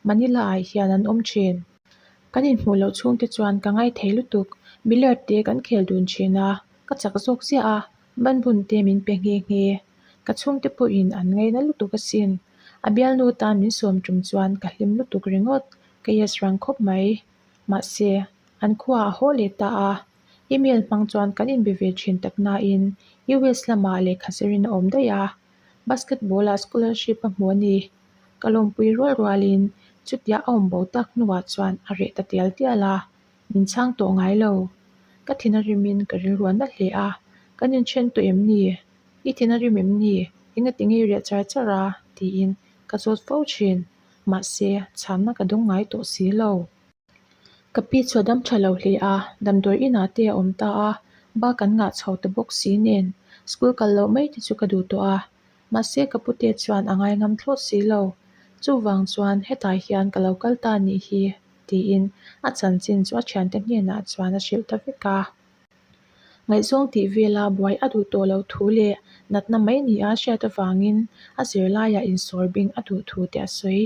Manila ah hian an awm thin. Kan inhmuh loh chhungte chuan ka ngai thei lutuk, billiard te kan khel dun thin a, ka chak zawk chiah a, banbun te min pe nghe nghe. Ka chhungte pawhin an ngaina lutuk asin. A bialnu tan min sawm tum chuan ka hlim lutuk ringawt, ka yes rang khawp mai. Mahse, an khua a haw leh ta a, email hmang chuan kan inbe ve thin tak nain US lamah lehkha zirin a awm daih a, basketball ah scholarship a hmu a ni. Ka lawmpui rual rualin chutia a awm bo tak hnuah chuan a reh ta tial tial a, min chhang tawh ngai lo. Ka thin a rimin ka rilru a na hle a, Kan inthen tawh em ni? I thin a rim em ni? Engati nge i reh char char a? tiin ka zawt fo thin. Mahse, chhanna ka dawng ngai tawh si lo. Ka pi chu a dam tha lo hle a, damdawi inah te a awm ta a, bak an ngah chho ta bawk si nen school kal loh mai te chu ka duh tawh a. Mahse ka pute chuan a ngai ngam thlawt si lo. Chuvang chuan hetah hian ka lo kal ta nih hi tiin a chanchin chu a thiante hnenah chuan a hrilh ta vek a. Ngaihzawng tih vela buai a duh tawh lo thu leh natna mai nia hriat avangin a zirlaiah insawr bing a duh thu te a sawi.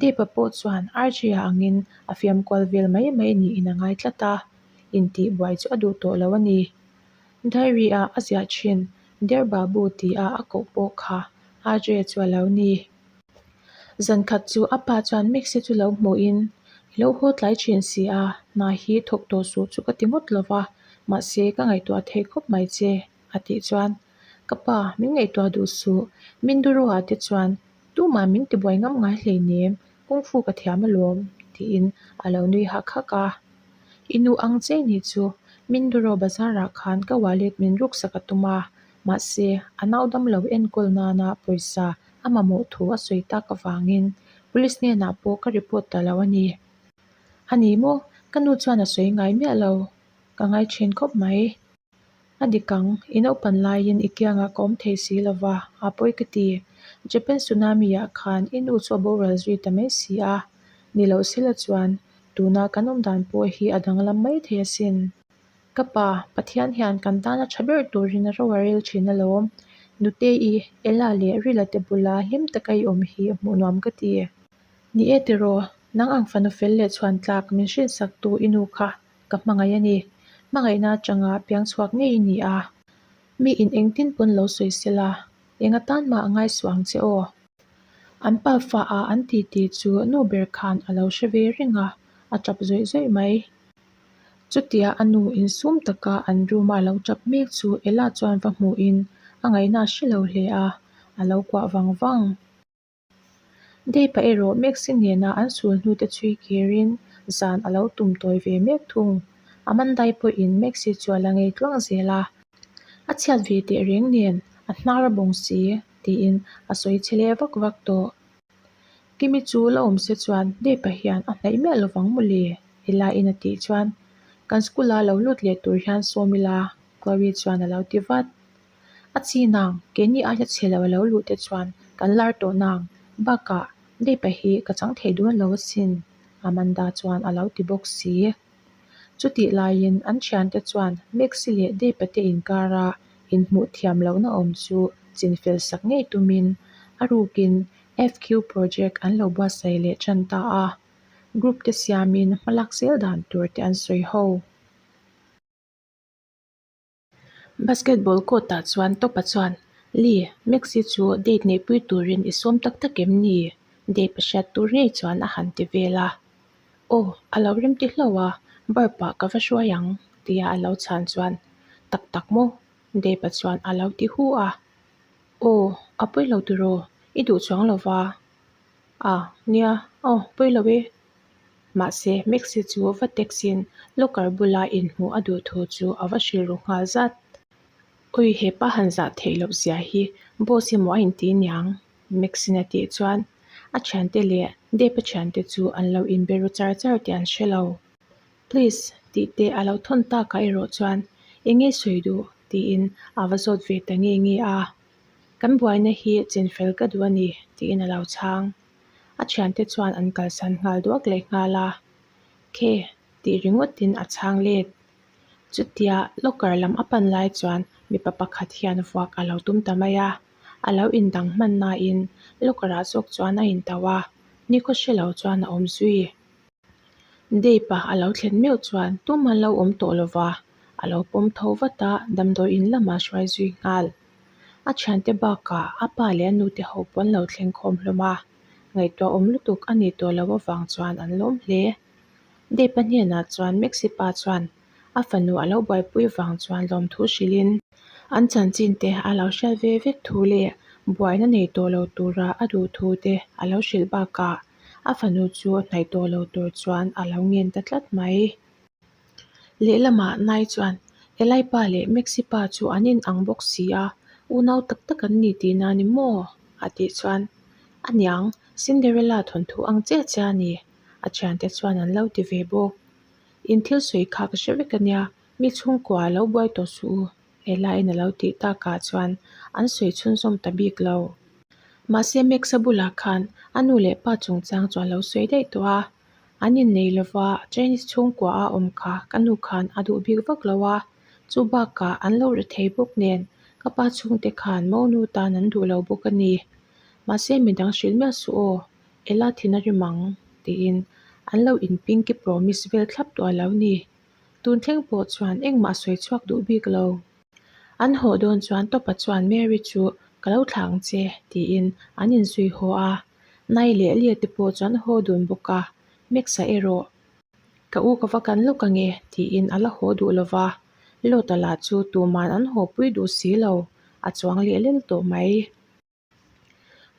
Deepa pawh chuan RJ-a angin a fiam kual vel mai mai niin a ngai tlat a, intih buai chu a duh tawh lo a ni. Diary-ah a ziah thin Dear Babu tia a koh pawh kha RJ chu a lo ni. Zan khat chu a pa chuan Maxi chu lo hmuhin, I lo haw tlai thin si a, hna hi thawk tawh suh chu ka ti ngawt lo va, mahse ka ngaihtuah thei khawp mai che, a tih chuan, Ka pa, min ngaihtuah duh suh, Minduro-ah te chuan tumah min tibuai ngam ngai hleinem, kung fu ka thiam alawm, tiin a lo nui hak hak a. I nu ang che ni chu, Minduro bazar-ah khan ka wallet min ruksak a tum a, mahse a nau damlo enkawl nana pawisa a mamawh thu a sawi tak avangin police hnenah pawh ka report ta lo a ni. A ni maw? Ka nu chuan a sawi ngai miah lo. Ka ngai thin khawp mai. A dik ang, i naupan laiin i kiangah ka awm thei si lo va, a pawi ka ti. Japan tsunami ah khan i nu chu a boral zui ta mai si a. Ni loh sila chuan tuna kan awm dan pawh hi a danglam mai thei asin. Ka pa, Pathian hian kan tana tha ber turin a ro a rel thin alawm. Nute-i, Ella leh Rila te bula hlim taka i awm hi hmuh nuam ka ti. Ni e tiraw, nang ang fanu fel leh chhuan tlak min hrinsaktu i nu kha ka hmangaih a ni. Hmangaihna atanga piang chhuak ngei i ni a. Mi in engtin pawn lo sawi sela, eng atan mah a ngaisuh ang che aw. An pa fa a an ti ti chu nu ber khan a lo hre ve reng a, a tap zawih zawih mai. Chutia a nu insum taka an room a a lo tap mek chu Ella chuan va hmuhin a ngaihna a hre lo hle a, a lo kuah vang vang. Dave-a erawh Maxi nena an sul hnute chhui kirin zan a lo tum tawi ve mek thung. Amandai pawhin Maxi chu a la ngei tluang zel a. A chhiat ve teh reng nen a hnar a bawng si tiin a sawi chhe leh vak vak tawh. Kimi chu la awm se chuan Dave-a hian a hnaih miah lovang mawle Ella-in a tih chuan kan school-a lo lut leh tur hian sawm ila Chloe chuan a lo ti vat. A chi nang, keini aia chhe lo a lo luh te chuan kan lar tawh nang, bakah Dave-a hi ka chang thei dawn lo asin Amanda chuan a lo ti bawk si. Chutih laiin an thiante chuan Maxi leh Dave-a te inkara inhmuh thiam lohna awm chu chinfel sak ngei tumin a rukin FQ project an lo buatsaih leh tan ta a, group te siamin hmalak zel dan tur te an sawi ho. Basketball court ah chuan Topa chuan, Lee, Maxi chu date neihpui turin i sawm tak tak em ni? Dave a hriat tur ngei chuan a han ti vel a. Aw, a lo rem ti hlauh a, burp ah ka va hruai ang, tia a lo chhan chuan, Tak tak maw? Dave a chuan a lo ti hu a. Aw, a pawi lo tiraw? I duh chuang lo va. A, nia, aw, pawi lo e. Mahse, Maxi chu va text-in locker bula inhmuh a duh thu chu a va hrilh ru nghal zat. Ui, he pa han zah theih loh zia hi boss emaw a inti niang, Maxin a tih chuan a thiante leh Dave-a thiante chu an lo inbe ru char char tih an hre lo. Please, tih te a lo thawn takah erawh chuan eng nge sawi duh tiin a va zawt ve ta nge nge a. Kan buaina hi chinfel ka duh a ni, tiin a lo chhang. A thiante chuan an kalsan nghal duak leh nghal a, Khe, tih ringawtin a chhang let. Chutia locker lam a pan lai chuan mipa pakhat hian vuak a lo tum ta mai a, a lo indang hman nain locker ah zawk chuan a intauh a, nikhaw hre lo chuan a awm zui. Dave-a a lo thlen meuh chuan tum an lo awm tawh lova, a lo pawm tho vat a, damdawi in lamah hruai zui nghal. A thiante bakah a pa leh a nute ho pawh an lo thleng khawm hlawm a, ngaihtuah awm lutuk a nih tawh loh avang chuan an lawm hle. Dave-a hnenah chuan Maxi pa chuan a fanu a lo buaipui vang chuan lawmthu hrilhin an chanchin te a lo hriat ve vek thu leh buaina nei tawh lo tura a duh thu te a lo hrilh bakah a fanu chu hnaih tawh lo tur chuan a lo ngen ta tlat mai. Lehlamah Nai chuan Eli pa leh Maxi pa chu an in ang bawk si a, unau tak tak an ni tihna a ni maw? a tih chuan A niang, Cinderella thawnthu ang chiah chiah a ni, a thiante chuan an lo ti ve bawk. In thil sawi kha ka hre vek a nia, mi chhungkua a lo buai tawh suh u, Elaine a lo tih takah chuan an sawi chhunzawm ta bik lo. Mahse Max-a bulah khan a nu leh pa chungchang chu a lo sawi daih tawh a, An innei lova Chinese chhungkua a awm kha ka nu khan a duh bik vak lo a, chu bakah an lo ri thei bawk nen ka pa chhungte khan monu tan an duh lo bawk a ni. Mahse midang hrilh miah suh aw, Ella thin a rim ang tiin an lo in pinky promise vel thlap tawh a lo ni. Tun thleng pawh chuan engmah sawi chhuak duh bik lo. An haw dawn chuan Tawpa chuan Mary chu ka lo thlah ang che tiin an inzui haw a. Nai leh Lia te pawh chuan haw dun bawk a, Max-a erawh ka u ka va kan lawk ange tiin a la haw duh lova, Lota lah chu tuman an haw pui duh si lo, a chuang leh lel tawh mai.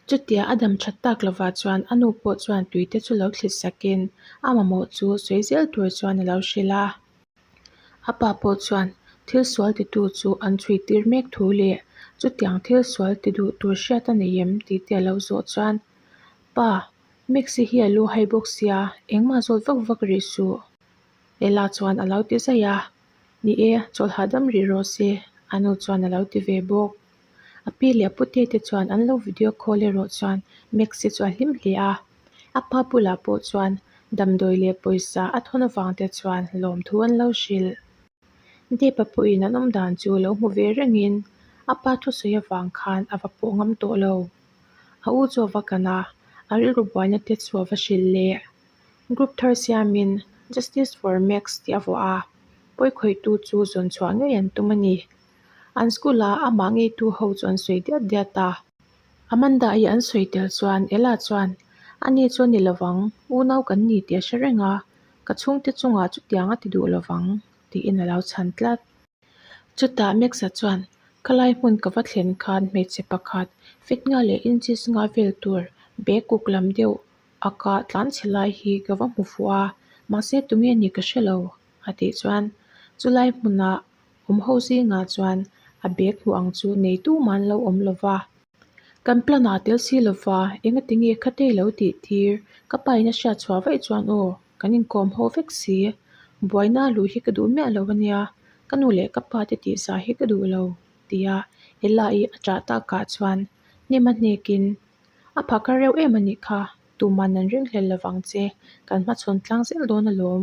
Chutia a dam that tak lovah chuan a nu pawh chuan tui te chu lo thlit sakin a mamawh chu sawi zel tur chuan a lo hrilh a. A pa pawh chuan thil sual titu chu an chhui tir mek thu leh chutiang thil sual ti duh tur hriat a nei em tih te a lo zawh chuan, Pa, Maxi hi a lu hai bawk sia, engmah zawt vak vak rih suh. Ella chuan a lo ti zaih a, Ni e, chawlh hahdam rih rawh se, a nu chuan a lo ti ve bawk. A pi leh a pute te chuan an lo video call erawh chuan Maxi chu a hlim hle a. A pa bulah pawh chuan damdawi leh pawisa a thawn avang te chuan lawmthu an lo hrilh. Depa pawhin an awm dan chu lo hmu ve rengin A pa thusawi avang khan a va pawh ngam tawh lo. A u chu a va kan a, a rilru buaina te chu a va hrilh leh. Group thar siamin Justice for Max tih a vuah a, pawi khawihtu chu zawn chhuah ngei an tum a ni. An school ah amah ngeitu ho chu an sawi diat diat a. Amanda i an sawi tel chuan Ella chuan, Ani chu a ni lovang, unau kan ni tih a hre reng a, ka chhungte chungah chutiang a ti duh lovang, tiin a lo chhan tlat. Chutah Max-a chuan, Khalai hmun ka va thlen khan hmeichhe pakhat fit nga leh inches nga vel tur bag kuk lam deuh a ka tlan chhe lai hi ka va hmu fuh a, mahse tunge ni ka hre lo, a tih chuan chulai hmunah awm ho zingah chuan a bag hmuh ang chu nei tumah an lo awm lo va. Kan plan ah tel si lo va, engati nge khate i lo tih tir? Ka pa in a hriat chhuah vaih chuan aw, kan inkawm ho vek si. Buaina a luh hi ka duh miah lo a nia, ka nu leh ka pa te tihzah hi ka duh lo, tia Ella-i a ṭah takah chuan hnem a hnekin a phakar reuh em a nih kha, tuman an ringhlel lovang che, kan hmachhawn tlang zel dawn alawm,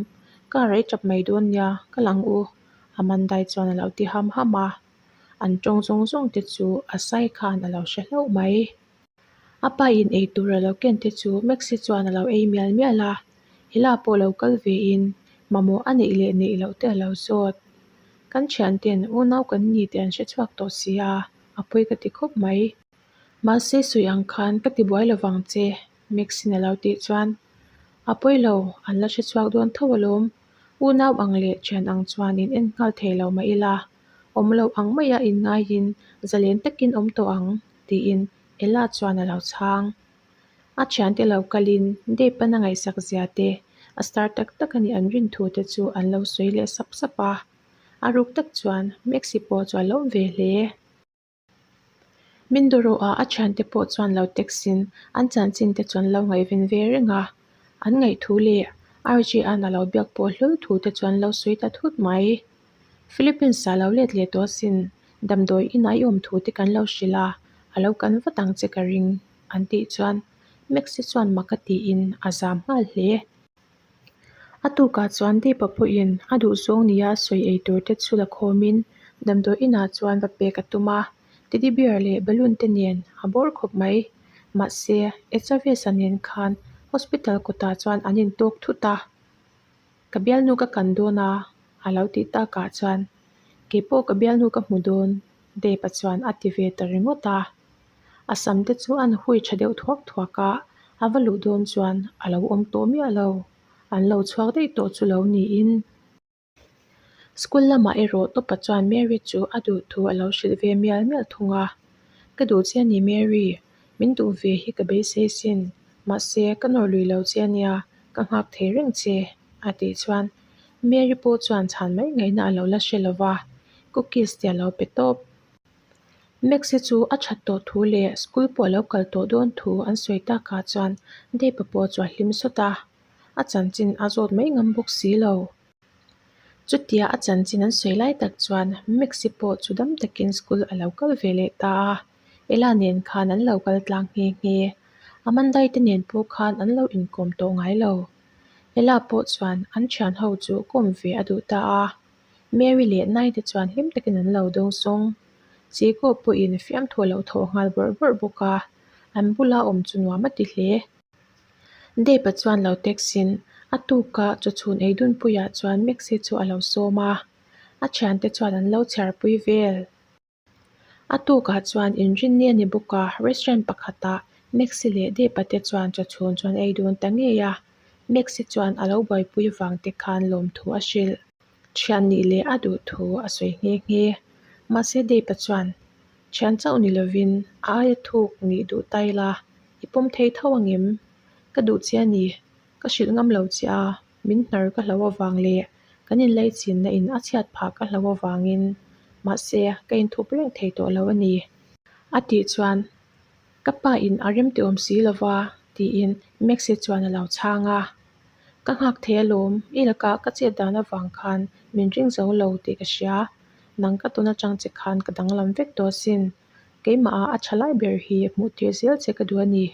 car ah i ṭap mai dawn nia, ka lang u, Amandai chuan a lo ti ham ham a. An tawng zawng zawng te chu a sai khan a lo hre hlauh mai. A pa in ei tur a lo ken te chu Maxi chuan a lo ei mial mial a, Ella pawh lo kal ve in mamawh a neih leh neih loh te a lo zawt. Kan thian ten unau kan ni tih an hre chhuak tawh si a, a pawi ka ti khawp mai. Mahse sawi ang khan ka ti buai lovang che Maxin a lo tih chuan a pawi lo, an la hre chhuak dawn tho alawm. Unau ang leh thian ang chuan in en nghal thei lo mah ila, awm lo ang maia inngaiin zalen takin awm tawh ang, tiin Ella chuan a lo chhang. A thiante lo kalin Dave an a ngaihsak zia te, a star tak tak a nih an rin thu te chu an lo sawi leh sap sap a. A ruk tak chuan Maxi pawh chu a lawm ve hle. Min dawrawh a thiante pawh chuan lo text in an chanchin te chu an lo ngaihven ve reng a, an ngaihthu leh RJ-a'n a lo biak pawh hlawl thu te chu an lo sawi ta thut mai. Philippines ah lo let leh tawh asin, damdawi inah i awm thu te kan lo hrilh a, a lo kan vat ang che ka ring, an tih chuan Maxi chuan mak a tiin a zam nghal hle. A tukah chuan Deepa pawhin a duhzawng nia a sawi ei tur te chu la khawmin damdawi inah chuan va pek a tum a, teddy bear leh balloon te nen a bawr khawp mai. Mahse, Echavesa nen khan hospital kawtah chuan an intawk thut a. Ka bialnu ka kan dawn a, a lo tih takah chuan keipawh ka bialnu ka hmu dawn, Deepa chuan a ti ve ta ringawt a. A sam te chu an hui tha deuh thuak thuak a, a va luh dawn chuan a lo awm tawh miah lo, an lo chhuak daih tawh chu lo niin. School lamah erawh Tawpa chuan Mary chu a duh thu a lo hrilh ve mial mial thung a, Ka duh che a ni Mary, min duh ve hi ka beisei sin, mahse ka nawr lui lo che a nia, ka nghak thei reng che a tih chuan Mary pawh chuan chhan mai ngaihna a lo la hre lo va, cookies te a lo pe tawp. Maxi chu a that tawh thu leh school pawh a lo kal tawh dawn thu an sawi takah chuan Deepa pawh chu a hlim sawt a, a chanchin a zawt mai ngam bawk si lo. Chutia a chanchin an sawi lai tak chuan Maxi pawh chu dam takin school a lo kal ve leh ta a, Ella nen khan an lo kal tlang nghe nghe. Amandai te nen pawh khan an lo inkawm tawh ngai lo. Ella pawh chuan an thian ho chu kawm ve a duh ta a. Mary leh Nai te chuan hlim takin an lo dawng sawng. Chico pawhin fiamthu a lo thawh nghal bawrh bawrh bawk a, an bula awm chu nuam a ti hle. Dave-a chuan lo text-in a tuka chawchhun ei dunpuiah chuan Maxi chu a lo sawm a, a thiante chuan an lo chhiarpui vel. A tukah chuan inrinni a ni bawk a, restaurant pakhatah Maxi leh Deepa te chuan chawchhun chu an ei dun ta ngei a. Maxi chuan a lo buaipui vang te khan lawmthu a hrilh. Thian nih leh a duh thu a sawi nghe nghe. Mahse Deepa chuan, Thian chauh ni lovin a aia thuk nih duh ta ila, i pawm thei tho angem? Ka duh che a ni, ka hrilh ngam lo che a. Min hnar ka hlo avang leh kan inlaichinna in a chhiat phah ka hlo avangin mahse ka inthup reng thei tawh lo a ni. A tih chuan ka pa in a rem ti awm si lova tiin Maxi chuan a lo chhang a. Ka nghak thei alawm, i lakah ka chet dan avang khan min ring zo lo tih ka hria. Nang ka tawn atang che khan ka danglam vek tawh asin. Keimah ah a tha lai ber hi hmuh tir zel che ka duh a ni,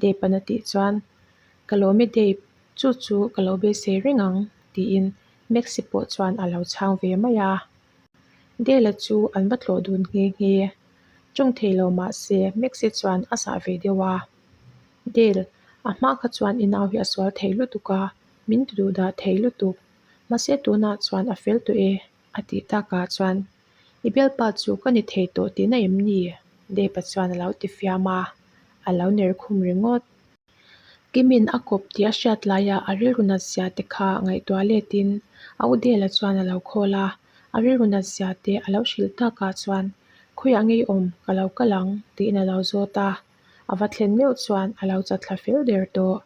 Dave-a'n a tih chuan ka lawm e Dave. Chu chu ka lo beisei reng ang, tiin Maxi pawh chuan a lo chhang ve mai a. Dela chu an va tlawh dun nghe nghe. Tawng thei lo mah se Maxie chuan a zah ve deuh a. Dale, a hma kha chuan i nau hi a sual thei lutuk a, min ti duh dah thei lutuk. Mahse tunah chuan a fel tawh e, a tih takah chuan i bialpa chu ka ni thei tawh tihna em ni? Dave-a chuan a lo ti fiam a, a lo ner khum ringawt. Kimin a kawp tih a hriat laia a rilru nat zia te kha ngaihtuah letin a u Dale-a chuan a lo khawl a, a rilru nat zia te a lo hrilh takah chuan Khawiah ngei awm ka lo kal ang tiin a lo zawt a, a va thlen meuh chuan a lo chatthla fel der tawh.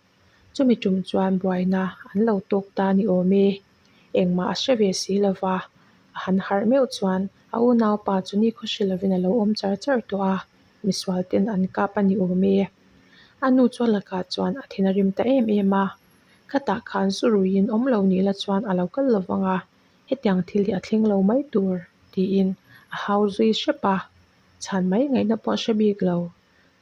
Chumi tum chuan buaina an lo tawk ta ni awm e. Engmah a hre ve si lo va, a han harh meuh chuan a unaupa chu nikhaw hre lovin a lo awm char char tawh a, misual ten an kap a ni awm e. A nu chu a lakah chuan a thin a rim ta em em a, khatah khan zu ruiin awm lo nih la chuan a lo kal lo vang a, hetiang thil hi a thleng lo mai tur tiin a hau zui hrep a, chhan mai ngaihna pawh a hre bik lo.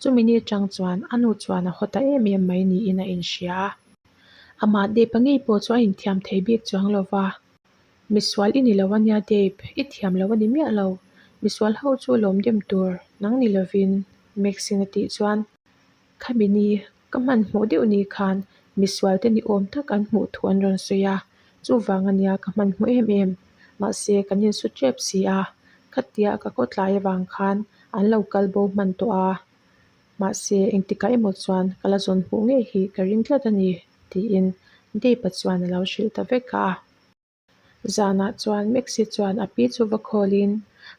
Chumi ni atang chuan a nu chuan a haw ta em em mai niin a inhria a. Amah Dave-a ngei pawh chu a inthiam thei bik chuang lo va. Misual i ni lo ania Dave, i thiam lo a ni miah lo. Misual ho chu lawm dem tur nang ni lovin Maxine a tih chuan khami ni ka hmanhmawh deuh ni khan misual te ni awm tak an hmuh thu an rawn sawi a, chuvang ania ka hmanhmawh em em. Mahse kan insu tep si a, khatia ka khaw tlai avang khan an lo kal bo hman tawh a. Mahse engtikah emaw chuan ka la zawn hmuh ngei hi ka ring tlat a ni tiin Dave-a chuan a lo hrilh ta vek a. Zanah chuan Maxie chuan a pi chu va khawlin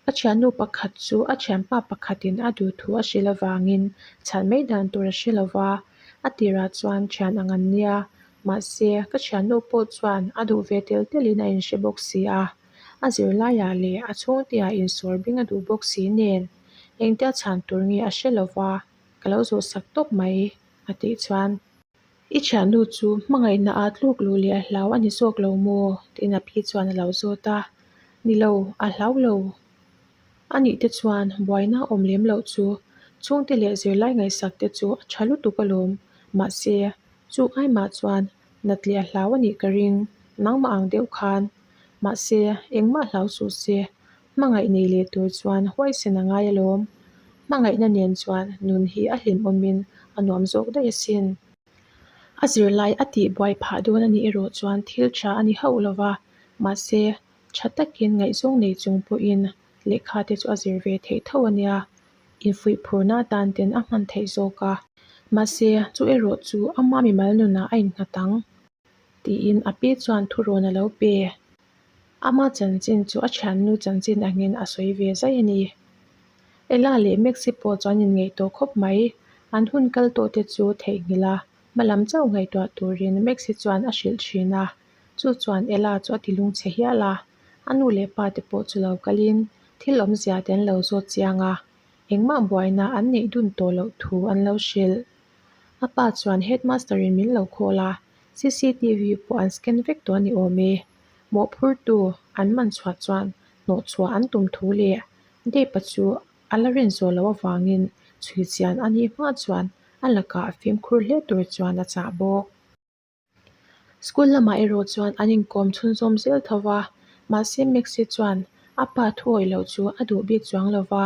a thiannu pakhat chu a thianpa pakhatin a duh thu a hrilh avangin chhan mai dan tur a hre lo va, a tirah chuan thian ang an nia, mahse ka thiannu pawh chuan a duh ve tel telin a inhre bawk si a, a zirlaiah leh a chhungteah insawr bing a duh bawk si nen engtia chhan tur nge a hre lo va, ka lo zawhsak tawp mai a tih chuan. I thiannu chu hmangaihna a tluk luh leh a hlau a ni zawk lo maw? tiin a pi chuan a lo zawt a. Ni lo, a hlau lo. A nih te chuan buaina awm lem loh chu chhungte leh zirlai ngaihsak te chu a tha lutuk alawm. Mahse, chu aimah chuan nat leh a hlau a nih ka ring, nangmah ang deuh khan. Mahse, engmah hlau suh se, hmangaih nei leh tur chuan huaisen a ngai alawm. Hmangaihna nen chuan nun hi a hlimawmin a nuam zawk daih asin. A zirlai a tih buai phah dawn a nih erawh chuan thil tha a ni hauh lo va, mahse, tha takin ngaihzawng nei chung pawhin lehkha te chu a zir ve theih tho a nia, infuih phurna atan ten a hman theih zawk a. Mahse, chu erawh chu ama mimal nunah a innghat ang. Tiin a pi chuan thurawn a lo pe. Ama chanchin chu a thiannu chanchin angin a sawi ve zai a ni. Ella leh Maxi pawh chuan inngeih tawh khawp mai. An hun kal tawh te chu theihnghilh a, hmalam chauh ngaihtuah turin Maxi chuan a hrilh thin a. Chu chuan Ella chu a ti lungchhe hial a. A nu leh pa te pawh chu lo kalin thil awmzia te an lo zawt chiang a, engmah buaina an neih dun tawh loh thu an lo hrilh. A pa chuan headmaster in min lo call a, cctv pawh an scan vek tawh a ni awm e. Mawhphurtu an man chhuah chuan hnawh chhuah an tum thu leh Dave-a chu a la rin zawh loh avangin chhui chian a nih hma chuan a lakah fimkhur hle tur chuan a chah bawk. School lamah erawh chuan an inkawm chhunzawm zel tho va, mahse Maxie chuan a pa thuawih loh chu a duh bik chuang lo va,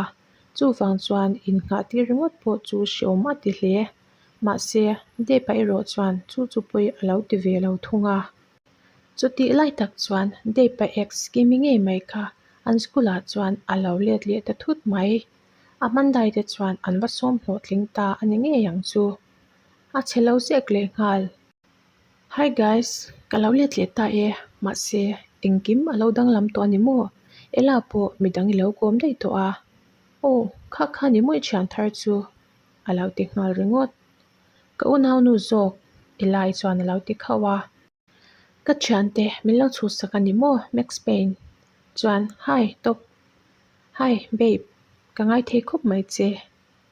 chuvang chuan innghah tir ringawt pawh chu hreawm a ti hle. Mahse, Dave-a erawh chuan chu chu pawi a lo ti ve lo thung a. Chutih lai tak chuan Dave-a ex Kimi ngei mai kha an school ah chuan a lo let leh ta thut mai. A hmanlai te chuan an va sawm hlawhtling ta a ni ngei ang chu. A chhe lo zek leh nghal. Hi guys, ka lo let leh ta e, mahse engkim a lo danglam tawh a ni maw? Ella pawh midang i lo kawm daih tawh a. Aw, kha kha ni maw i thian thar chu? A lo ti nghal ringawt. Ka unaunu zawk Ella-i chuan a lo ti khauh a. Ka thiante min lo chhuhsak a ni maw Max Payne chuan Hi Top, Hi babe, ka ngaithei khawp mai che.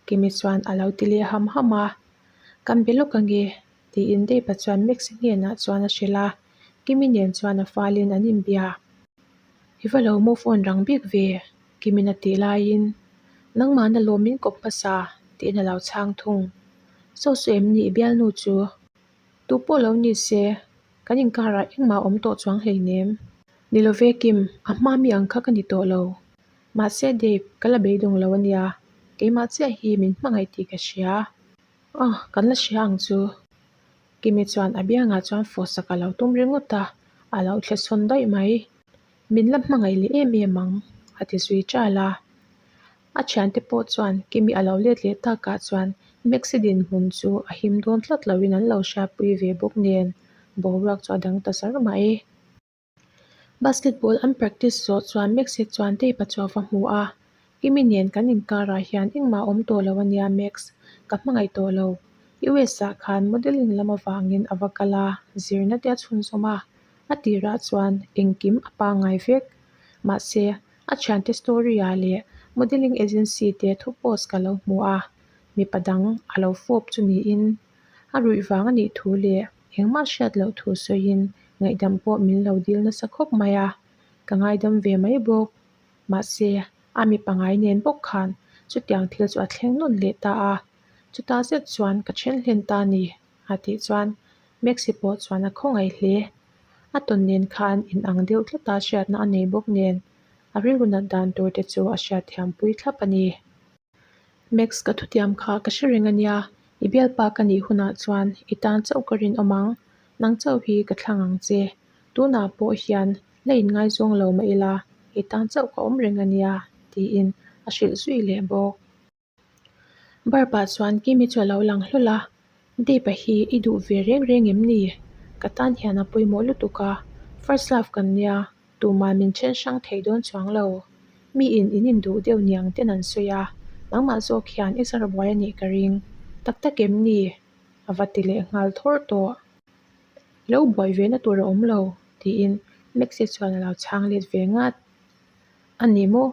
Kimi chuan a lo ti leh ham ham a, Kan be lawk ange tiin Dave-a chuan Max-i hnenah chuan a hrilh a, Kimi nen chuan a falin an inbia. I va lo move on rang bik ve Kimi'n a tih laiin, Nangmahna lawm min kawp hmasa tiin a lo chhang thung. Saw saw em ni i bialnu chu? Tu pawh lo ni se, kan inkarah engmah a awm tawh chuang hleinem. Ni love Kim, a hma mi ang kha ka ni tawh lo. Mahse Dave, ka la beidawng lo a nia. Keimah chiah hi min hmangaih tih ka hria. Aw, kan la hria ang chu. Kimi chuan a biangah chuan fawhsak a lo tum ringawt a, a lo thle sawn daih mai. Min la hmangaih leh em em ang, a ti zui ṭal a. A thiante pawh chuan Kimi a lo let leh takah chuan Maxi dinhmun chu a him dawn tlat loin an lo hriatpui ve bawk nen boruak chu a dang ta zar mai. Basketball an practice zawh chuan Maxi chuan Dave-a chu a va hmu a, Kimi nen kan inkarah hian engmah a awm tawh lo a nia Max, ka hmangaih tawh lo. US ah khan modelling lam avangin a va kal a, zirna te a chhunzawm a, a tirah chuan engkim a pangngai vek. Mahse, a thiante story ah leh modelling agency te thu post ka lo hmu a, mipa dang a lo fawp chu niin a ruih vang a nih thu leh engmah hriat loh thu sawiin ngaihdam pawh min lo dil nasa khawp mai a, ka ngaidam ve mai bawk. Mahse, a mi pangai nen bawk khan chutiang thil chu a thleng nawn leh ta a, chutah zet chuan ka then hlen ta a ni a tih chuan Maxi pawh chuan a khawngaih hle. A tawn nen khan inang deuh tlata hriatna a nei bawk nen a rilru nat dan tur te chu a hriatthiampui thlap a ni. Max ka thutiam kha ka hre reng a nia, i bialpa ka nih hunah chuan i tan chauh ka rinawm ang, nang chauh hi ka thlang ang che. Tunah pawh hian la inngaizawng lo mah ila i tan chauh ka awm reng a nia, tiin a hrilh zui leh bawk. Bar pah chuan Kimi chu a lo lang hlawl a, Dave-a hi i duh ve reng reng em ni? Ka tan hian a pawimawh lutuk a, first love kan nia, Tumah min then hrang thei dawn chuang lo. Mi in in induh deuh niang ten an sawi a, nangmah zawk hian i zar buai a nih ka ring. Tak tak em ni? A va ti leh nghal thawr tawh. I lo buai ve na tur a awm lo, tiin Maxi chuan a lo chhang let ve ngat. A ni maw?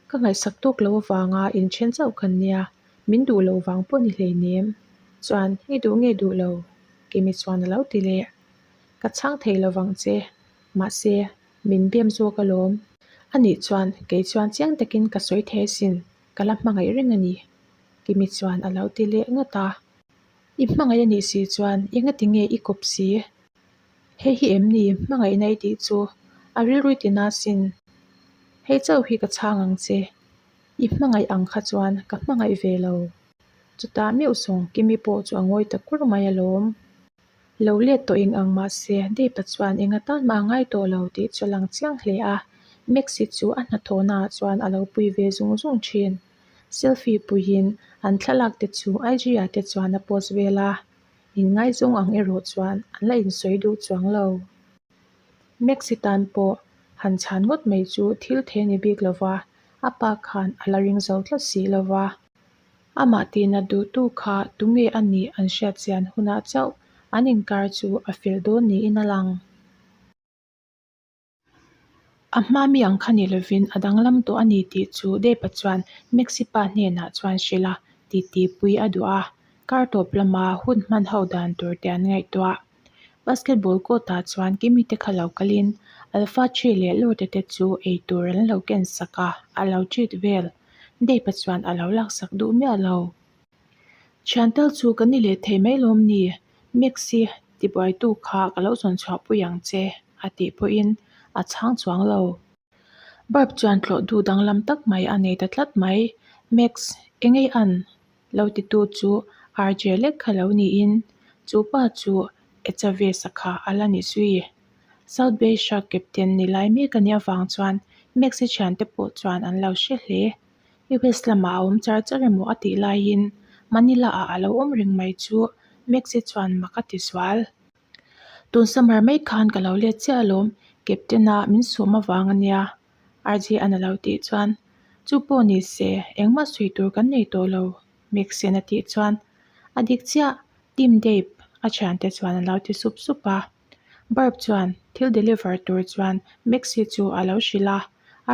Ka ngaihsak tawk lo avanga inthen chauh kan nia, min duh lo vang pawh ni hleinem. Chuan i duh nge duh lo? Kimi chuan a lo ti leh. Ka chhang thei lo vang che, mahse min bem zawk alawm. Anih chuan kei chuan chiang takin ka sawi thei asin, ka la hmangaih reng a ni. Kimi chuan a lo ti leh ngawt a. I hmangaih anih si chuan engati nge i kawp si? Hei hi em ni hmangaihna i tih chu a rilru i tina asin. Hei chauh hi ka chhang ang che, i hmangaih ang kha chuan ka hmangaih ve lo. Chutah meuh sawng Kimi pawh chu a ngawi ta kur mai alawm. Lo let tawh eng ang mah se, Dave-a chuan eng atan mah a ngai tawh lo tih chu a lang chiang hle a. Maxi chu a hnathawhnaah chuan a lo pui ve zung zung thin. Selfie puiin an thlalak te chu IG-ah te chuan a post vel a, inngaizawng ang erawh chuan an la insawi duh chuang lo. Maxi tan pawh han chhan ngawt mai chu thil thei a ni bik lo va, a pa khan a la ring zo tlat si lo va. Amah tihna duhtu kha tunge a nih an hriat chian hunah chauh an inkar chu a fel dawn niin a lang. A hma mi ang kha ni lovin a danglam tawh a ni tih chu Dave-a chuan Maxi pa hnenah chuan hrilh a, titi pui a duh a. Kar tawp lama hun hman ho dan tur te an ngaihtuah. Basketball court ah chuan Kimi te kha lo kalin Alpha Tree leh Lorde te chu eitur an lo ken sak a, a lo treat vel. Dave-a chuan a lo laksak duh miah lo. Thian tal chu kan ni leh thei mai lawm ni? Maxi tibuaitu kha ka lo zawn chhuah pui ang che a tih pawhin a chhang chuang lo. Barb chuan tlawh duh danglam tak mai a nei ta tlat mai. Max, engei an? Lo titu chu RJ lek kha lo niin chu pa chu Echavez-a kha a la ni zui. South Bay Shark captain ni lai mek a nih avang chuan Max-i thiante pawh chuan an lo hre hle. US lamah a awm char char emaw a tih laiin Manila-ah a lo awm reng mai chu Max-i chuan mak a ti zual. Tun summer mai khan ka lo let chiah alawm, captain-a min sawm avang a nia. RJ-a'n a lo tih chuan, Chu pawh ni se, engmah sawi tur kan nei tawh lo, Max-i'n a tih chuan, A dik chiah, Team Dave a thiante chuan a lo ti sup sup a. Barb chuan thil deliver tur chuan Maxi chu a lo hrilh a,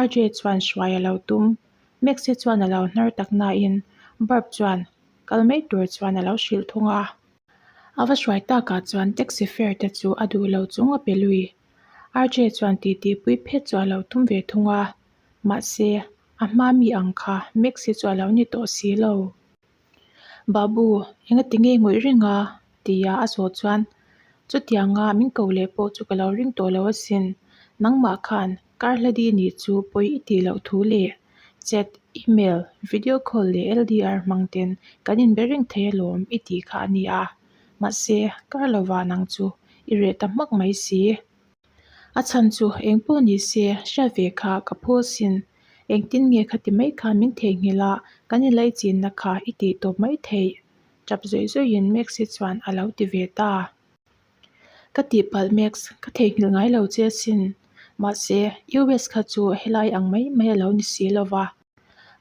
RJ chuan hruai a lo tum. Maxi chuan a lo hnar tak nain Barb chuan kal mai tur chuan a lo hrilh thung a. A va hruai takah chuan taxi fare te chu a duh lo chung a pe lui. RJ chuan titi pui phet chu a lo tum ve thung a, mahse a hma mi ang kha Maxi chu a lo ni tawh si lo. Babu, engati nge ngawih reng a? tia a zawh chuan, Chutianga min ko leh pawh chu ka lo ring tawh lo asin. Nangmah khan kar hla di nih chu pawi i tih loh thu leh. Chat, email, video call leh LDR hmang ten kan inbe reng thei alawm i tih kha a ni a. Mahse, kar lovah nang chu i reh ta hmak mai si. A chhan chu eng pawh ni se hriat ve kha ka phu asin. Engtin nge khati mai khan min theihnghilh a, kan inlaichinna kha i tih tawp mai theih? Tap zawih zawihin Maxi chuan a lo ti ve ta. Ka tihpalh Max, ka theihnghilh ngai lo che asin. Mahse, US kha chu helai ang mai mai a lo ni si lo va.